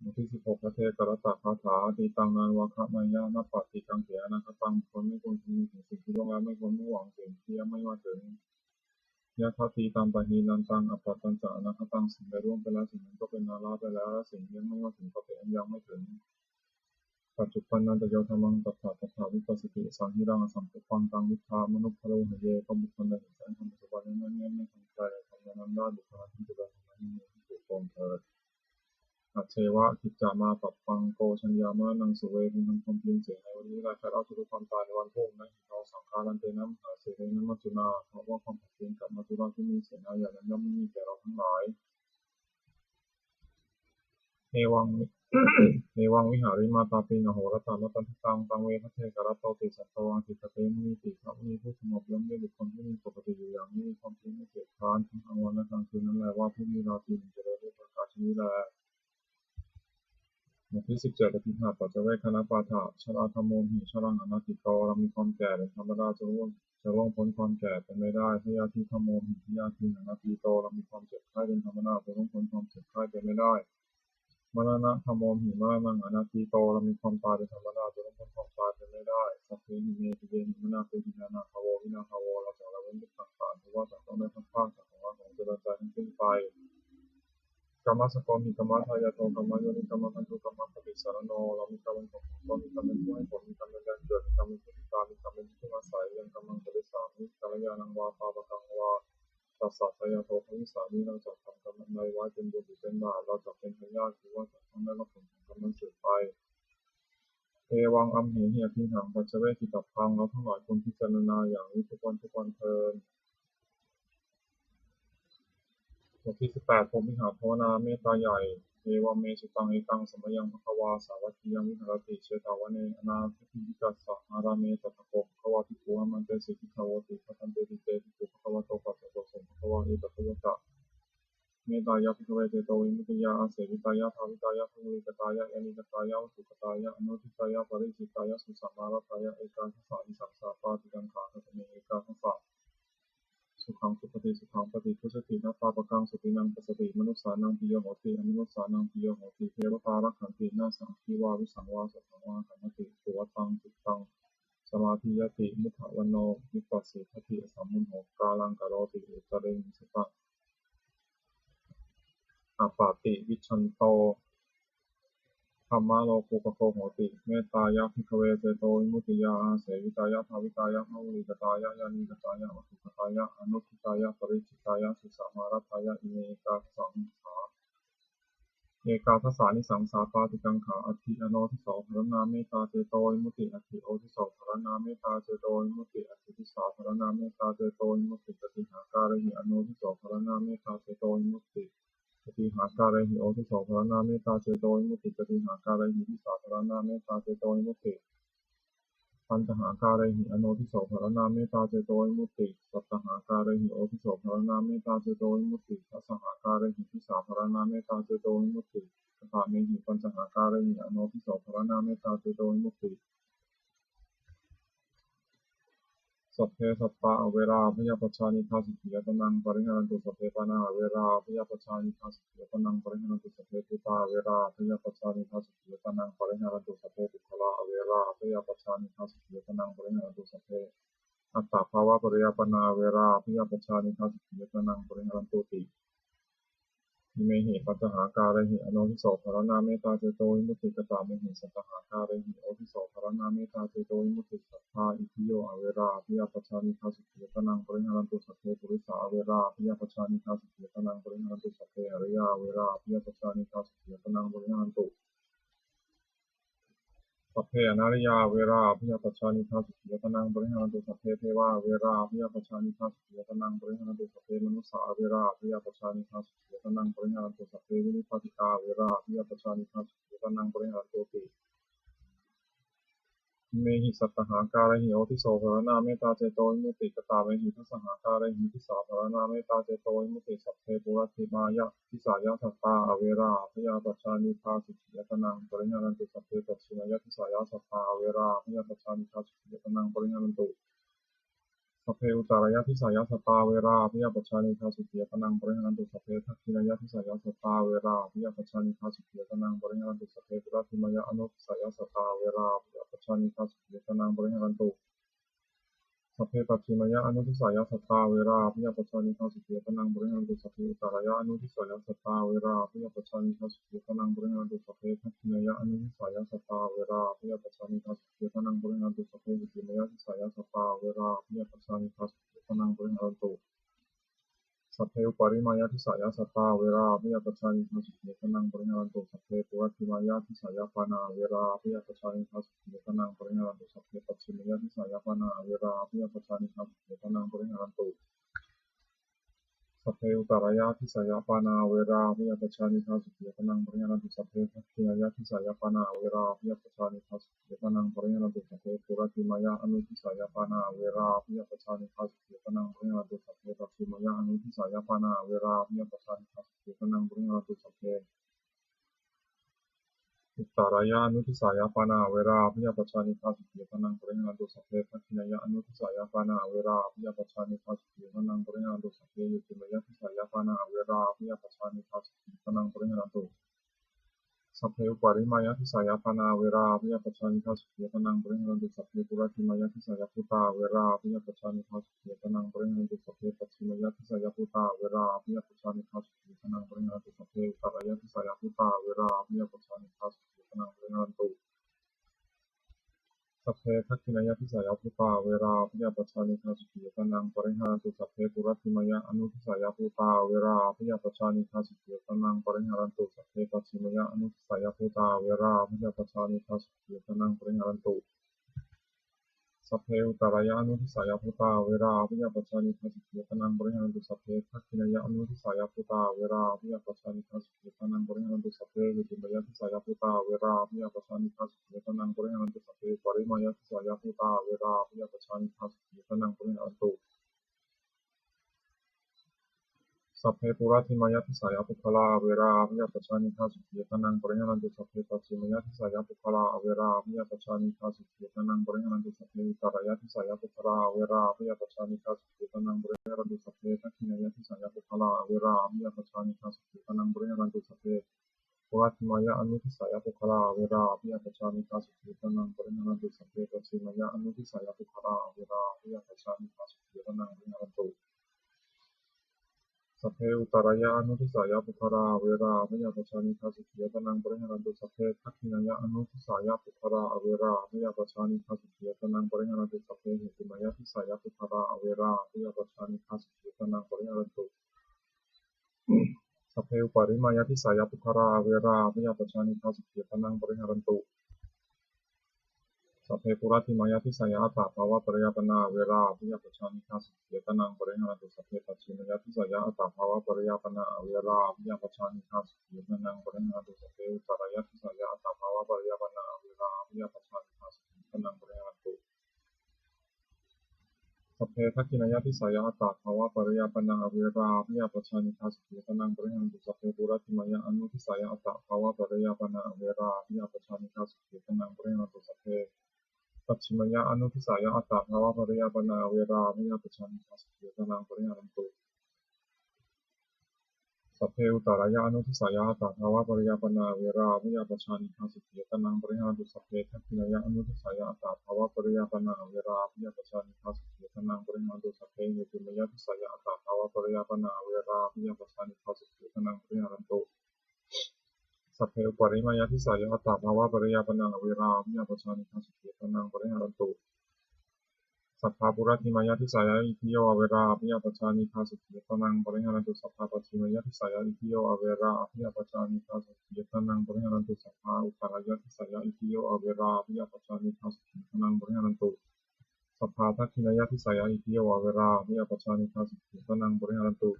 บทที่สิบหก Bhaddekarattagāthā. Atītaṃ nānvāgameyya, nappaṭikaṅkhe anāgataṃ. บุคคลไม่ควรคำนึงถึงสิ่งที่ล่วงแล้ว ไม่ควรมุ่งหวังสิ่งที่ยังไม่มาถึง Yadatītampahīnantaṃ, appattañca anāgataṃ. สิ่งใดล่วงไปแล้ว สิ่งนั้นก็เป็นอันละไปแล้ว และสิ่งที่ยังไม่มาถึงก็เป็นอันยังไม่ถึง Paccuppannañca yo dhammaṃ, tattha tattha vipassati, asaṃhiraṃ asaṅkuppaṃ, taṃ viddhā manubrūhaye. ก็บุคคลใดเห็นแจ้งธรรมปัจจุบัน ไม่ง่อนแง่นไม่คลอนแคลนในธรรมนั้นๆ ได้ Buddhādhipakāyamānī ให้อยู่คงเถิด Ajjeva kiccamātappaṃ, ko jaññā maraṇaṃ suve. พึงทำความเพียรเสียในวันนี้ และแผดเผาทุกข์ความตายในวันพรุ่ง Na hi no saṅgarantena, mahāsenena maccunā. เพราะว่าความผัดเพี้ยนกับมัจจุราชที่มีเสนาใหญ่นั้น ย่อมไม่มีแก่เราทั้งหลาย Evaṃ, evaṃ vihārimātāpiṃ, ahorattamatanditaṃ. Taṃ ve bhaddekarattoti, santo ācikkhate munīti. พระมุนีผู้สงบย่อมเรียกบุคคลผู้มีปกติอยู่อย่างนี้ มีความเพียรไม่เกียจคร้าน ทั้งกลางวันและกลางคืนนั้นแล ว่า ผู้มีราตรีหนึ่งเจริญด้วยประการชนิดนี้แล บทที่สิบเจ็ด Paṭighasañca vegaṃ pāṭha, jarādhammomhi jaraṃ anatīto. เรามีความแก่เป็นธรรมดา จะล่วง จะล่วงพ้นความแก่เป็นไม่ได้ Byādhidhammomhi byādhiṃ anatīto. เรามีความเจ็บไข้เป็นธรรมดา จะล่วงพ้นความเจ็บไข้เป็นไม่ได้ มรณะ dhammomhi, maraṇaṃ anatīto. เรามีความตายเป็นธรรมดา จะล่วงพ้นความตายไปไม่ได้ Sabbehi me piyehi manāpehi, nānābhāvo vinābhāvo. เราจะละเว้นทุกต่างๆ คือว่าจะต้องได้พลัดพรากจากของรักของเจริญใจทั้งสิ้นไป Kammassakomhi kammadāyādo kammayoni kammabandu kammapaṭisaraṇo. เรามีกรรมเป็นของของตน มีกรรมเป็นผู้ให้ผล มีกรรมเป็นแดนเกิด มีกรรมเป็นผู้ติดตาม มีกรรมเป็นที่พึ่งอาศัย Yaṃ kammaṃ karissāmi kalyāṇaṃ vā pāpakaṃ vā, tassa dāyādo bhavissāmi. เราจะทำกรรมอันใดไว้ เป็นบุญหรือเป็นบาป เราจะเป็นพยาน คือว่าจะต้องได้รับผลของกรรมนั้นสืบไป Evaṃ amhehi abhiṇhaṃ paccavekkhitabbaṃ. เราทั้งหลายควรพิจารณาอย่างนี้ทุกวันทุกวันเทอญ บทที่สิบแปด พรหมวิหารภาวนา เมตตาใหญ่ Evaṃ me sutaṃ. Ekaṃ samayaṃ bhagavā sāvatthiyaṃ viharati jetavane anāthapiṇḍikassa ārāme. Tatra kho bhagavā bhikkhū āmantesi bhikkhavoti. Bhadanteti te bhikkhū bhagavato paccassosuṃ. Bhagavā etadavoca. Mettāya bhikkhave cetovimuttiyā āsevitāya bhāvitāya bahulīkatāya yānīkatāya vatthukatāya anodhisāya paricitāya susamāraddhāya ekādasānisaṃsā pāṭikaṅkhā. Katame ekādasa? Sukhaṃ supati, sukhaṃ paṭibujjhati, na pāpakaṃ supinaṃ passati, manussānaṃ piyo hoti, amanussānaṃ piyo hoti, devatā rakkhanti, nāssa aggi vā visaṃ vā satthaṃ vā kamati, suvaṭṭhaṃ cittaṃ samādhiyati, mukhavaṇṇo vippasīdati, asammūḷho kālaṃ karoti, uttariṃ sata appaṭivijjhanto dhammalokupago hoti. Mettāya bhikkhave cetovimuttiyā āsevitāya bhāvitāya bahulīkatāya yānīkatāya vatthukatāya anodhisāya paricitāya susamāraddhāya ime ekādasa ekādasānisaṃsā pāṭikaṅkhā. Atthi anodhiso pharaṇā mettā cetovimutti. Atthi odhiso pharaṇā mettā cetovimutti. Atthi disā pharaṇā mettā cetovimutti. Tatihākārehi anodhiso pharaṇā mettā cetovimutti. Tatihākārehi odhiso pharaṇā mettā cetovimutti. Tatihākārehi disā pharaṇā mettā cetovimutti. Pañcahākārehi anodhiso pharaṇā mettā cetovimutti. Sattahākārehi odhiso pharaṇā mettā cetovimutti. Dasahākārehi disā pharaṇā mettā cetovimutti. Katamehi pañcahākārehi anodhiso pharaṇā mettā cetovimutti? Sabbe sattā averā abyāpajjhā anīghā sukhī attānaṃ pariharantu. Sabbe pāṇā averā abyāpajjhā anīghā sukhī attānaṃ pariharantu. Sabbe bhūtā averā abyāpajjhā anīghā sukhī attānaṃ pariharantu. Sabbe puggalā averā abyāpajjhā anīghā sukhī attānaṃ pariharantu. Sabbe attabhāvapariyāpannā averā abyāpajjhā anīghā sukhī attānaṃ pariharantūti. Imehi pañcahākārehi anodhiso pharaṇā mettā cetovimutti. Katamehi sattahākārehi odhiso pharaṇā mettā cetovimutti? Sabbā itthiyo averā abyāpajjhā anīghā sukhī attānaṃ pariharantu. Sabbe purisā averā abyāpajjhā anīghā sukhī attānaṃ pariharantu. Sabbe ariyā averā abyāpajjhā anīghā sukhī attānaṃ pariharantu. Sabbe anariyā averā abyāpajjhā anīghā sukhī attānaṃ pariharantu. Sabbe devā averā abyāpajjhā anīghā sukhī attānaṃ pariharantu. Sabbe manussā averā abyāpajjhā anīghā sukhī attānaṃ pariharantu. Sabbe vinipātikā averā abyāpajjhā anīghā sukhī attānaṃ pariharantūti. Imehi sattahākārehi odhiso pharaṇā mettā cetovimutti. Katamehi dasahākārehi disā pharaṇā mettā cetovimutti? Sabbe puratthimāya disāya sattā averā abyāpajjhā anīghā sukhī attānaṃ pariharantu. Sabbe pacchimāya disāya sattā averā abyāpajjhā anīghā sukhī attānaṃ pariharantu. Sabbe uttarāya disāya sattā averā abyāpajjhā anīghā sukhī attānaṃ pariharantu. Sabbe dakkhiṇāya disāya sattā averā abyāpajjhā anīghā sukhī attānaṃ pariharantu. Sabbe puratthimāya anudisāya sattā averā abyāpajjhā anīghā sukhī attānaṃ pariharantu. Sabbe pacchimāya anudisāya sattā averā abyāpajjhā anīghā sukhī attānaṃ pariharantu. Sabbe uttarāya anudisāya sattā averā abyāpajjhā anīghā sukhī attānaṃ pariharantu. Sabbe dakkhiṇāya anudisāya sattā averā abyāpajjhā anīghā sukhī attānaṃ pariharantu. Sabbe heṭṭhimāya disāya sattā averā abyāpajjhā anīghā sukhī attānaṃ pariharantu. Sabbe uparimāya disāya sattā averā abyāpajjhā anīghā sukhī attānaṃ pariharantu. Sabbe puratthimāya disāya pāṇā averā abyāpajjhā anīghā sukhī attānaṃ pariharantu. Sabbe pacchimāya disāya pāṇā averā abyāpajjhā anīghā sukhī attānaṃ pariharantu. Sabbe uttarāya disāya pāṇā averā abyāpajjhā anīghā sukhī attānaṃ pariharantu. Sabbe dakkhiṇāya disāya pāṇā averā abyāpajjhā anīghā sukhī attānaṃ pariharantu. Sabbe puratthimāya anudisāya pāṇā averā abyāpajjhā anīghā sukhī attānaṃ pariharantu. Sabbe pacchimāya anudisāya pāṇā averā abyāpajjhā anīghā sukhī attānaṃ pariharantu. Sabbe uttarāya anudisāya pāṇā averā abyāpajjhā anīghā sukhī attānaṃ pariharantu. Sabbe dakkhiṇāya anudisāya pāṇā averā abyāpajjhā anīghā sukhī attānaṃ pariharantu. Sabbe heṭṭhimāya disāya pāṇā averā abyāpajjhā anīghā sukhī attānaṃ pariharantu. Sabbe uparimāya disāya bhūtā averā abyāpajjhā anīghā sukhī attānaṃ pariharantu. Sabbe puratthimāya disāya bhūtā averā abyāpajjhā anīghā sukhī attānaṃ pariharantu. Sabbe pacchimāya disāya bhūtā averā abyāpajjhā anīghā sukhī attānaṃ pariharantu. Sabbe uttarāya disāya bhūtā averā abyāpajjhā anīghā sukhī attānaṃ pariharantu. Sabbe dakkhiṇāya disāya bhūtā averā abyāpajjhā anīghā sukhī attānaṃ pariharantu. Sabbe puratthimāya anudisāya bhūtā averā abyāpajjhā anīghā sukhī attānaṃ pariharantu. Sabbe pacchimāya anudisāya bhūtā averā abyāpajjhā anīghā sukhī attānaṃ pariharantu. Sabbe uttarāya anudisāya bhūtā averā abyāpajjhā anīghā sukhī attānaṃ pariharantu. Sabbe dakkhiṇāya anudisāya bhūtā averā abyāpajjhā anīghā sukhī attānaṃ pariharantu. Sabbe heṭṭhimāya disāya bhūtā averā abyāpajjhā anīghā sukhī attānaṃ pariharantu. Sabbe uparimāya disāya bhūtā averā abyāpajjhā anīghā sukhī attānaṃ pariharantu. Sabbe puratthimāya disāya puggalā averā abyāpajjhā anīghā sukhī attānaṃ pariharantu. Sabbe pacchimāya disāya puggalā averā abyāpajjhā anīghā sukhī attānaṃ pariharantu. Sabbe uttarāya disāya puggalā averā abyāpajjhā anīghā sukhī attānaṃ pariharantu. Sabbe dakkhiṇāya disāya puggalā averā abyāpajjhā anīghā sukhī attānaṃ pariharantu. Sabbe puratthimāya anudisāya puggalā averā abyāpajjhā anīghā sukhī attānaṃ pariharantu. Sabbe pacchimāya anudisāya puggalā averā abyāpajjhā anīghā sukhī attānaṃ pariharantu. Sabbe uttarāya anudisāya puggalā averā abyāpajjhā anīghā sukhī attānaṃ pariharantu. Sabbe dakkhiṇāya anudisāya puggalā averā abyāpajjhā anīghā sukhī attānaṃ pariharantu. Sabbe heṭṭhimāya disāya puggalā averā abyāpajjhā anīghā sukhī attānaṃ pariharantu. Sabbe uparimāya disāya puggalā averā abyāpajjhā anīghā sukhī attānaṃ pariharantu. Sabbe puratthimāya disāya attabhāvapariyāpannā averā abyāpajjhā anīghā sukhī attānaṃ pariharantu. Sabbe pacchimāya disāya attabhāvapariyāpannā averā abyāpajjhā anīghā sukhī attānaṃ pariharantu. Sabbe uttarāya disāya attabhāvapariyāpannā averā abyāpajjhā anīghā sukhī attānaṃ pariharantu. Sabbe dakkhiṇāya disāya attabhāvapariyāpannā averā abyāpajjhā anīghā sukhī attānaṃ pariharantu. Sabbe puratthimāya anudisāya attabhāvapariyāpannā averā abyāpajjhā anīghā sukhī attānaṃ pariharantu. Sabbe pacchimāya anudisāya attabhāvapariyāpannā averā abyāpajjhā anīghā sukhī attānaṃ pariharantu. Sabbe uttarāya anudisāya attabhāvapariyāpannā averā abyāpajjhā anīghā sukhī attānaṃ pariharantu. Sabbe dakkhiṇāya anudisāya attabhāvapariyāpannā averā abyāpajjhā anīghā sukhī attānaṃ pariharantu. Sabbe heṭṭhimāya disāya attabhāvapariyāpannā averā abyāpajjhā anīghā sukhī attānaṃ pariharantu. Sabbe uparimāya disāya attabhāvapariyāpannā averā abyāpajjhā anīghā sukhī attānaṃ pariharantu. Sabbā puratthimāya disāya itthiyo averā abyāpajjhā anīghā sukhī attānaṃ pariharantu. Sabbā pacchimāya disāya itthiyo averā abyāpajjhā anīghā sukhī attānaṃ pariharantu. Sabbā uttarāya disāya itthiyo averā abyāpajjhā anīghā sukhī attānaṃ pariharantu. Sabbā dakkhiṇāya disāya itthiyo averā abyāpajjhā anīghā sukhī attānaṃ pariharantu.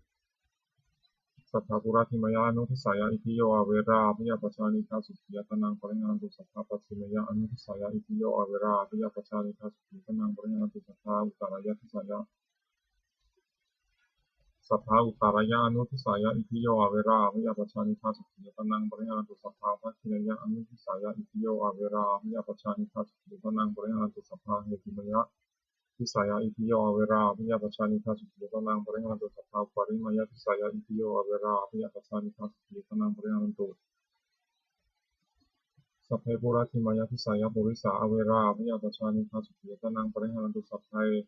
Sabbā puratthimāya anudisāya itthiyo averā abyāpajjhā anīghā sukhī attānaṃ pariharantu. Sabbā pacchimāya anudisāya itthiyo averā abyāpajjhā anīghā sukhī attānaṃ pariharantu. Sabbā uttarāya disāya Sabbā uttarāya anudisāya itthiyo averā abyāpajjhā anīghā sukhī attānaṃ pariharantu. Sabbā dakkhiṇāya anudisāya itthiyo averā abyāpajjhā anīghā sukhī attānaṃ pariharantu. Sabbā heṭṭhimāya disāya itthiyo averā abyāpajjhā anīghā sukhī attānaṃ pariharantu. Sabbā uparimāya disāya itthiyo averā abyāpajjhā anīghā sukhī attānaṃ pariharantu. Sabbe puratthimāya disāya purisā averā abyāpajjhā anīghā sukhī attānaṃ pariharantu. Sabbe,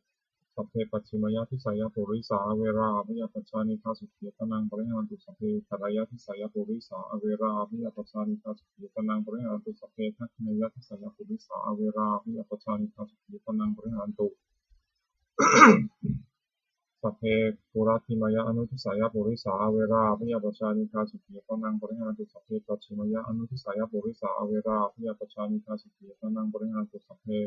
sabbe pacchimāya disāya purisā averā abyāpajjhā anīghā sukhī attānaṃ pariharantu. Sabbe uttarāya disāya purisā averā abyāpajjhā anīghā sukhī attānaṃ pariharantu. Sabbe dakkhiṇāya disāya purisā averā abyāpajjhā anīghā sukhī attānaṃ pariharantu. Sabbe puratthimāya anudisāya purisā averā abyāpajjhā anīghā sukhī attānaṃ pariharantu. Sabbe pacchimāya anudisāya purisā averā abyāpajjhā anīghā sukhī attānaṃ pariharantu. Sabbe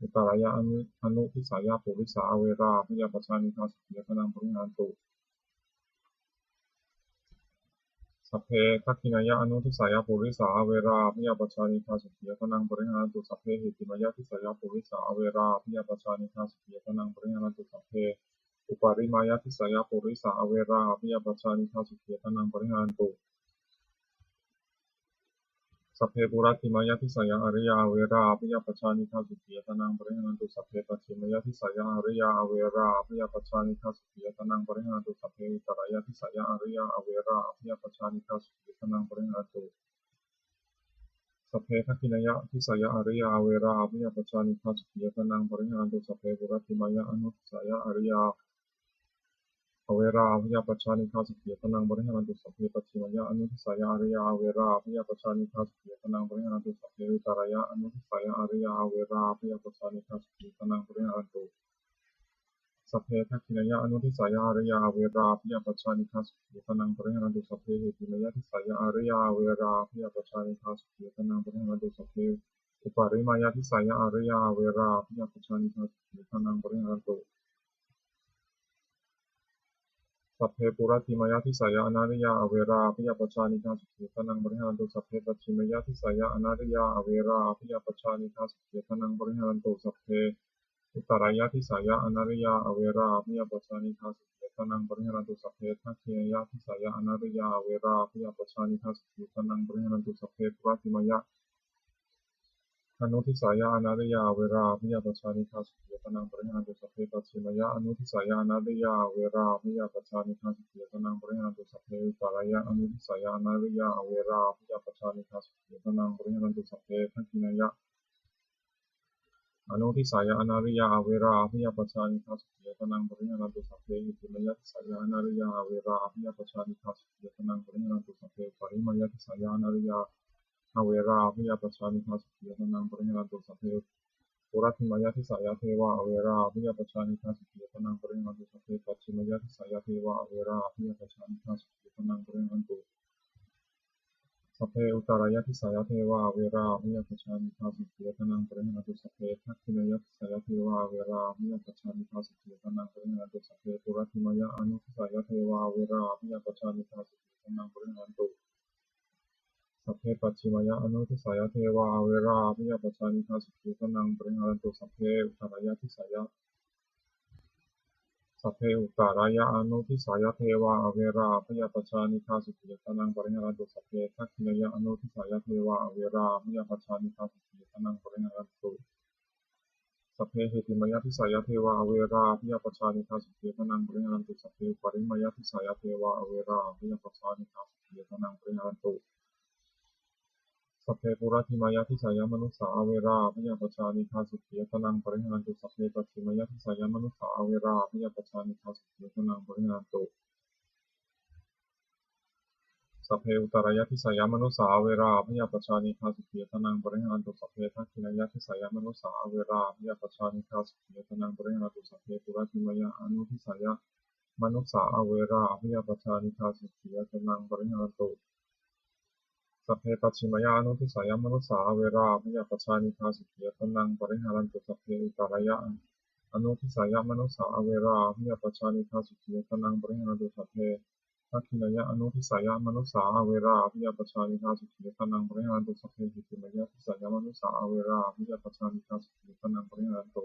uttarāya anu, anudisāya purisā averā abyāpajjhā anīghā sukhī attānaṃ pariharantu. Sabbe dakkhiṇāya anudisāya purisā averā abyāpajjhā anīghā sukhī attānaṃ pariharantu. Sabbe heṭṭhimāya disāya purisā averā abyāpajjhā anīghā sukhī attānaṃ pariharantu. Sabbe uparimāya disāya purisā averā abyāpajjhā anīghā sukhī attānaṃ pariharantu. Sabbe puratthimāya disāya ariyā averā abyāpajjhā anīghā sukhī attānaṃ pariharantu. Sabbe pacchimāya disāya ariyā averā abyāpajjhā anīghā sukhī attānaṃ pariharantu. Sabbe uttarāya disāya ariyā averā abyāpajjhā anīghā sukhī attānaṃ pariharantu. Sabbe dakkhiṇāya disāya ariyā averā abyāpajjhā anīghā sukhī attānaṃ pariharantu. Sabbe puratthimāya anudisāya ariyā averā abyāpajjhā anīghā sukhī attānaṃ pariharantu. Sabbe pacchimāya anudisāya ariyā averā abyāpajjhā anīghā sukhī attānaṃ pariharantu. Sabbe uttarāya anudisāya ariyā averā abyāpajjhā anīghā sukhī attānaṃ pariharantu. Sabbe dakkhiṇāya anudisāya ariyā averā abyāpajjhā anīghā sukhī attānaṃ pariharantu. Sabbe heṭṭhimāya disāya ariyā averā abyāpajjhā anīghā sukhī attānaṃ pariharantu. Sabbe uparimāya disāya ariyā averā abyāpajjhā anīghā sukhī attānaṃ pariharantu. Sabbe puratthimāya disāya anariyā averā abyāpajjhā anīghā sukhī attānaṃ pariharantu. Sabbe pacchimāya disāya anariyā averā abyāpajjhā anīghā sukhī attānaṃ pariharantu. Sabbe uttarāya disāya anariyā averā abyāpajjhā anīghā sukhī attānaṃ pariharantu. Sabbe dakkhiṇāya disāya anariyā averā abyāpajjhā anīghā sukhī attānaṃ pariharantu. Sabbe puratthimāya anudisāya anariyā averā abyāpajjhā anīghā sukhī attānaṃ pariharantu. Sabbe pacchimāya anudisāya anariyā averā abyāpajjhā anīghā sukhī attānaṃ pariharantu. Sabbe uttarāya anudisāya anariyā averā abyāpajjhā anīghā sukhī attānaṃ pariharantu. Sabbe dakkhiṇāya anudisāya anariyā averā abyāpajjhā anīghā sukhī attānaṃ pariharantu. Sabbe heṭṭhimāya disāya anariyā averā abyāpajjhā anīghā sukhī attānaṃ pariharantu. Sabbe uparimāya disāya anariyā averā abyāpajjhā anīghā sukhī attānaṃ pariharantu. Sabbe puratthimāya disāya devā averā abyāpajjhā anīghā sukhī attānaṃ pariharantu. Sabbe pacchimāya disāya devā averā abyāpajjhā anīghā sukhī attānaṃ pariharantu. Sabbe uttarāya disāya devā averā abyāpajjhā anīghā sukhī attānaṃ pariharantu. Sabbe dakkhiṇāya disāya devā averā abyāpajjhā anīghā sukhī attānaṃ pariharantu. Sabbe puratthimāya anudisāya devā averā abyāpajjhā anīghā sukhī attānaṃ pariharantu. Sabbe pacchimāya anudisāya devā averā abyāpajjhā anīghā sukhī attānaṃ pariharantu. Sabbe uttarāya disāya Sabbe uttarāya anudisāya devā averā abyāpajjhā anīghā sukhī attānaṃ pariharantu. Sabbe dakkhiṇāya anudisāya devā averā abyāpajjhā anīghā sukhī attānaṃ pariharantu. Sabbe heṭṭhimāya disāya devā averā abyāpajjhā anīghā sukhī attānaṃ pariharantu. Sabbe uparimāya disāya devā averā abyāpajjhā anīghā sukhī attānaṃ pariharantu. Sabbe puratthimāya disāya manussā averā abyāpajjhā anīghā sukhī attānaṃ pariharantu. Sabbe pacchimāya disāya manussā averā abyāpajjhā anīghā sukhī attānaṃ pariharantu. Sabbe uttarāya disāya manussā averā abyāpajjhā anīghā sukhī attānaṃ pariharantu. Sabbe dakkhiṇāya disāya manussā averā abyāpajjhā anīghā sukhī attānaṃ pariharantu. Sabbe puratthimāya anudisāya manussā averā abyāpajjhā anīghā sukhī attānaṃ pariharantu. Sabbe pacchimāya anudisāya manussā averā abyāpajjhā anīghā sukhī attānaṃ pariharantu. Sabbe uttarāya anudisāya manussā averā abyāpajjhā anīghā sukhī attānaṃ pariharantu. Sabbe dakkhiṇāya anudisāya manussā averā abyāpajjhā anīghā sukhī attānaṃ pariharantu. Sabbe heṭṭhimāya disāya manussā averā abyāpajjhā anīghā sukhī attānaṃ pariharantu.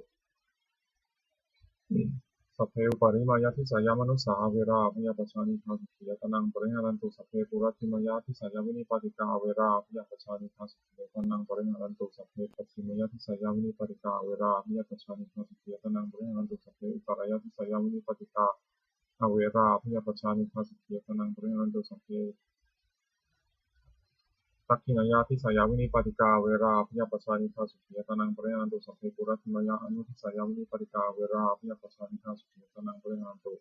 Sabbe uparimāya disāya manussā averā abyāpajjhā anīghā sukhī attānaṃ pariharantu. Sabbe puratthimāya disāya vinipātikā averā abyāpajjhā anīghā sukhī attānaṃ pariharantu. Sabbe pacchimāya disāya vinipātikā averā abyāpajjhā anīghā sukhī attānaṃ pariharantu. Sabbe uttarāya disāya vinipātikā averā abyāpajjhā anīghā sukhī attānaṃ pariharantu. Sabbe dakkhiṇāya disāya vinipātikā averā abyāpajjhā anīghā sukhī attānaṃ pariharantu. Sabbe puratthimāya anudisāya vinipātikā averā abyāpajjhā anīghā sukhī attānaṃ pariharantu.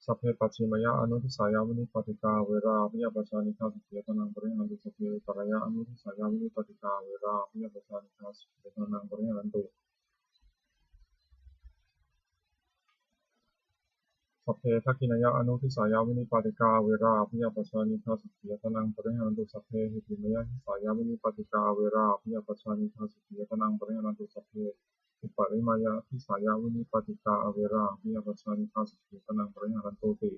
Sabbe pacchimāya anudisāya vinipātikā averā abyāpajjhā anīghā sukhī attānaṃ pariharantu. Sabbe uttarāya anudisāya vinipātikā averā abyāpajjhā anīghā sukhī attānaṃ pariharantu. Sabbe dakkhiṇāya anudisāya vinipātikā averā abyāpajjhā anīghā sukhī attānaṃ pariharantu. Sabbe heṭṭhimāya disāya vinipātikā averā abyāpajjhā anīghā sukhī attānaṃ pariharantu. Sabbe uparimāya disāya vinipātikā averā abyāpajjhā anīghā sukhī attānaṃ pariharantu ti.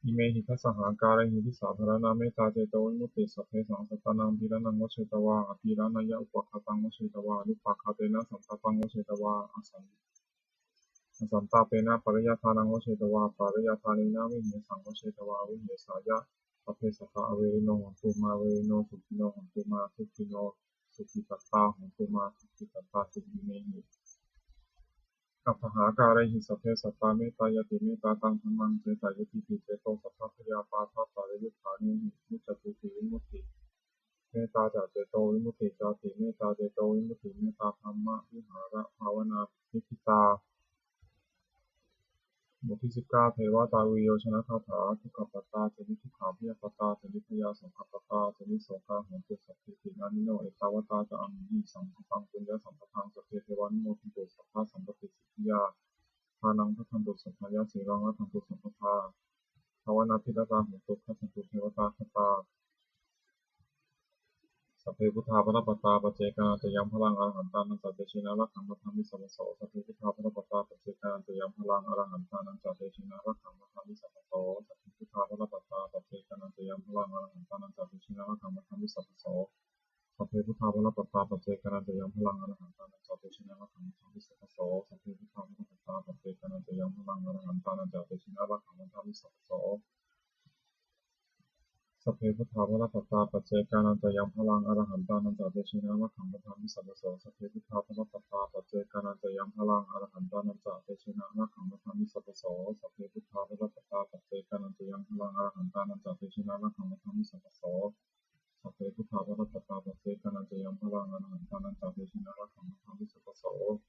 Imehi dasahākārehi disāpharaṇā mettācetovimutti. Sabbesaṃ sattānaṃ pīḷanaṃ vajjetvā apīḷanāya, upaghātaṃ vajjetvā anupaghātena, santāpaṃ vajjetvā asan asantāpena, pariyādānaṃ vajjetvā apariyādānena, vihesaṃ vajjetvā avihesāya. Sabbe sattā averino hontu mā verino, sukhino hontu mā dukkhino, sukhitattā hontu mā dukkhitattāti. Imehi aṭṭhahākārehi sabbe sattā mettāya ti mettā, taṃ dhammaṃ cetāyatī ti ceto, sabbabhayā pāpā pariyuṭṭhānehi vuccatūti vimutti. Mudiṭṭhā ca cetovimutti, jātimettā cetovimutti, mettābrahmavihārabhāvanā niṭṭhitā. บทที่สิบเก้า Devatā viriyojanagāthā. Dukkhappattā ca niddukkhā, bhayappattā ca nibbhayā, sokappattā ca nissokā, hontu sabbepi pāṇino. Ettāvatā ca amhehi sambhataṃ puññasampadaṃ, sabbe devānumodantu sabbasampattisiddhiyā. Dānaṃ dadantu saddhāya, sīlaṃ rakkhantu sabbadā, bhāvanābhiratā hontu, gacchantu devatāgatā. Sabbe buddhā balappattā, paccekānañca yaṃ balaṃ, arahantānañca tejena, rakkhaṃ bandhāmi sabbaso. Sabbe buddhā balappattā, paccekānañca yaṃ balaṃ, arahantānañca tejena, rakkhaṃ bandhāmi sabbaso. Sabbe buddhā balappattā, paccekānañca yaṃ balaṃ, arahantānañca tejena, rakkhaṃ bandhāmi sabbaso. Sabbe buddhā balappattā, paccekānañca yaṃ balaṃ, arahantānañca tejena, rakkhaṃ bandhāmi sabbaso. Sabbe buddhā balappattā, paccekānañca yaṃ balaṃ, arahantānañca tejena, rakkhaṃ bandhāmi sabbaso. Sabbe buddhā balappattā, paccekānañca yaṃ balaṃ, arahantānañca tejena, rakkhaṃ bandhāmi sabbaso. Sabbe buddhā balappattā, paccekānañca yaṃ balaṃ, arahantānañca tejena, rakkhaṃ bandhāmi sabbaso. Sabbe buddhā balappattā, paccekānañca yaṃ balaṃ, arahantānañca tejena, rakkhaṃ bandhāmi sabbaso. Sabbe buddhā balappattā, paccekānañca yaṃ balaṃ, arahantānañca tejena, rakkhaṃ bandhāmi sabbaso.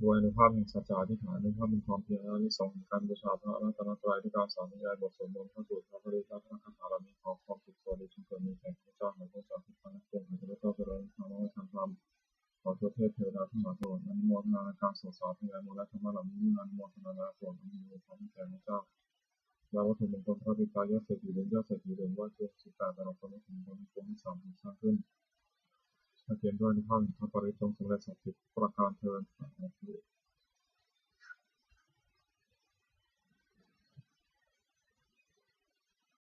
ด้วยอานุภาพแห่งสัจจะอธิษฐาน อานุภาพแห่งความเพียร และอานิสงส์แห่งการบูชาพระรัตนตรัย ด้วยการสาธยายบทสวดมนต์ พระสูตร พระปริตร และพระคาถาเหล่านี้ ขอความสุขสวัสดีจงเกิดมีแก่ข้าพเจ้า ขอให้ข้าพเจ้าทุกท่านทั้งปวง ขอให้ข้าพเจ้าเจริญในธรรมะและทำตาม ขอเทวเทวดาทั้งหลายโปรดอนุโมทนาในการสวดสาธยายมนต์และธรรมะเหล่านี้ เมื่ออนุโมทนาแล้ว โปรดอำนวยพรให้แก่ข้าพเจ้า และวัตถุมงคลพระปิดตายอดเศรษฐีเหรียญ ยอดเศรษฐีเหรียญ ไหว้ครูสิบแปดตลอดจนวัตถุมงคลที่ปรุงให้สามสิบสร้างขึ้น และเตรียมด้วยอานุภาพแห่งพระปริตร จงสำเร็จศักดิ์สิทธิ์ทุกประการเทอญ สาธุ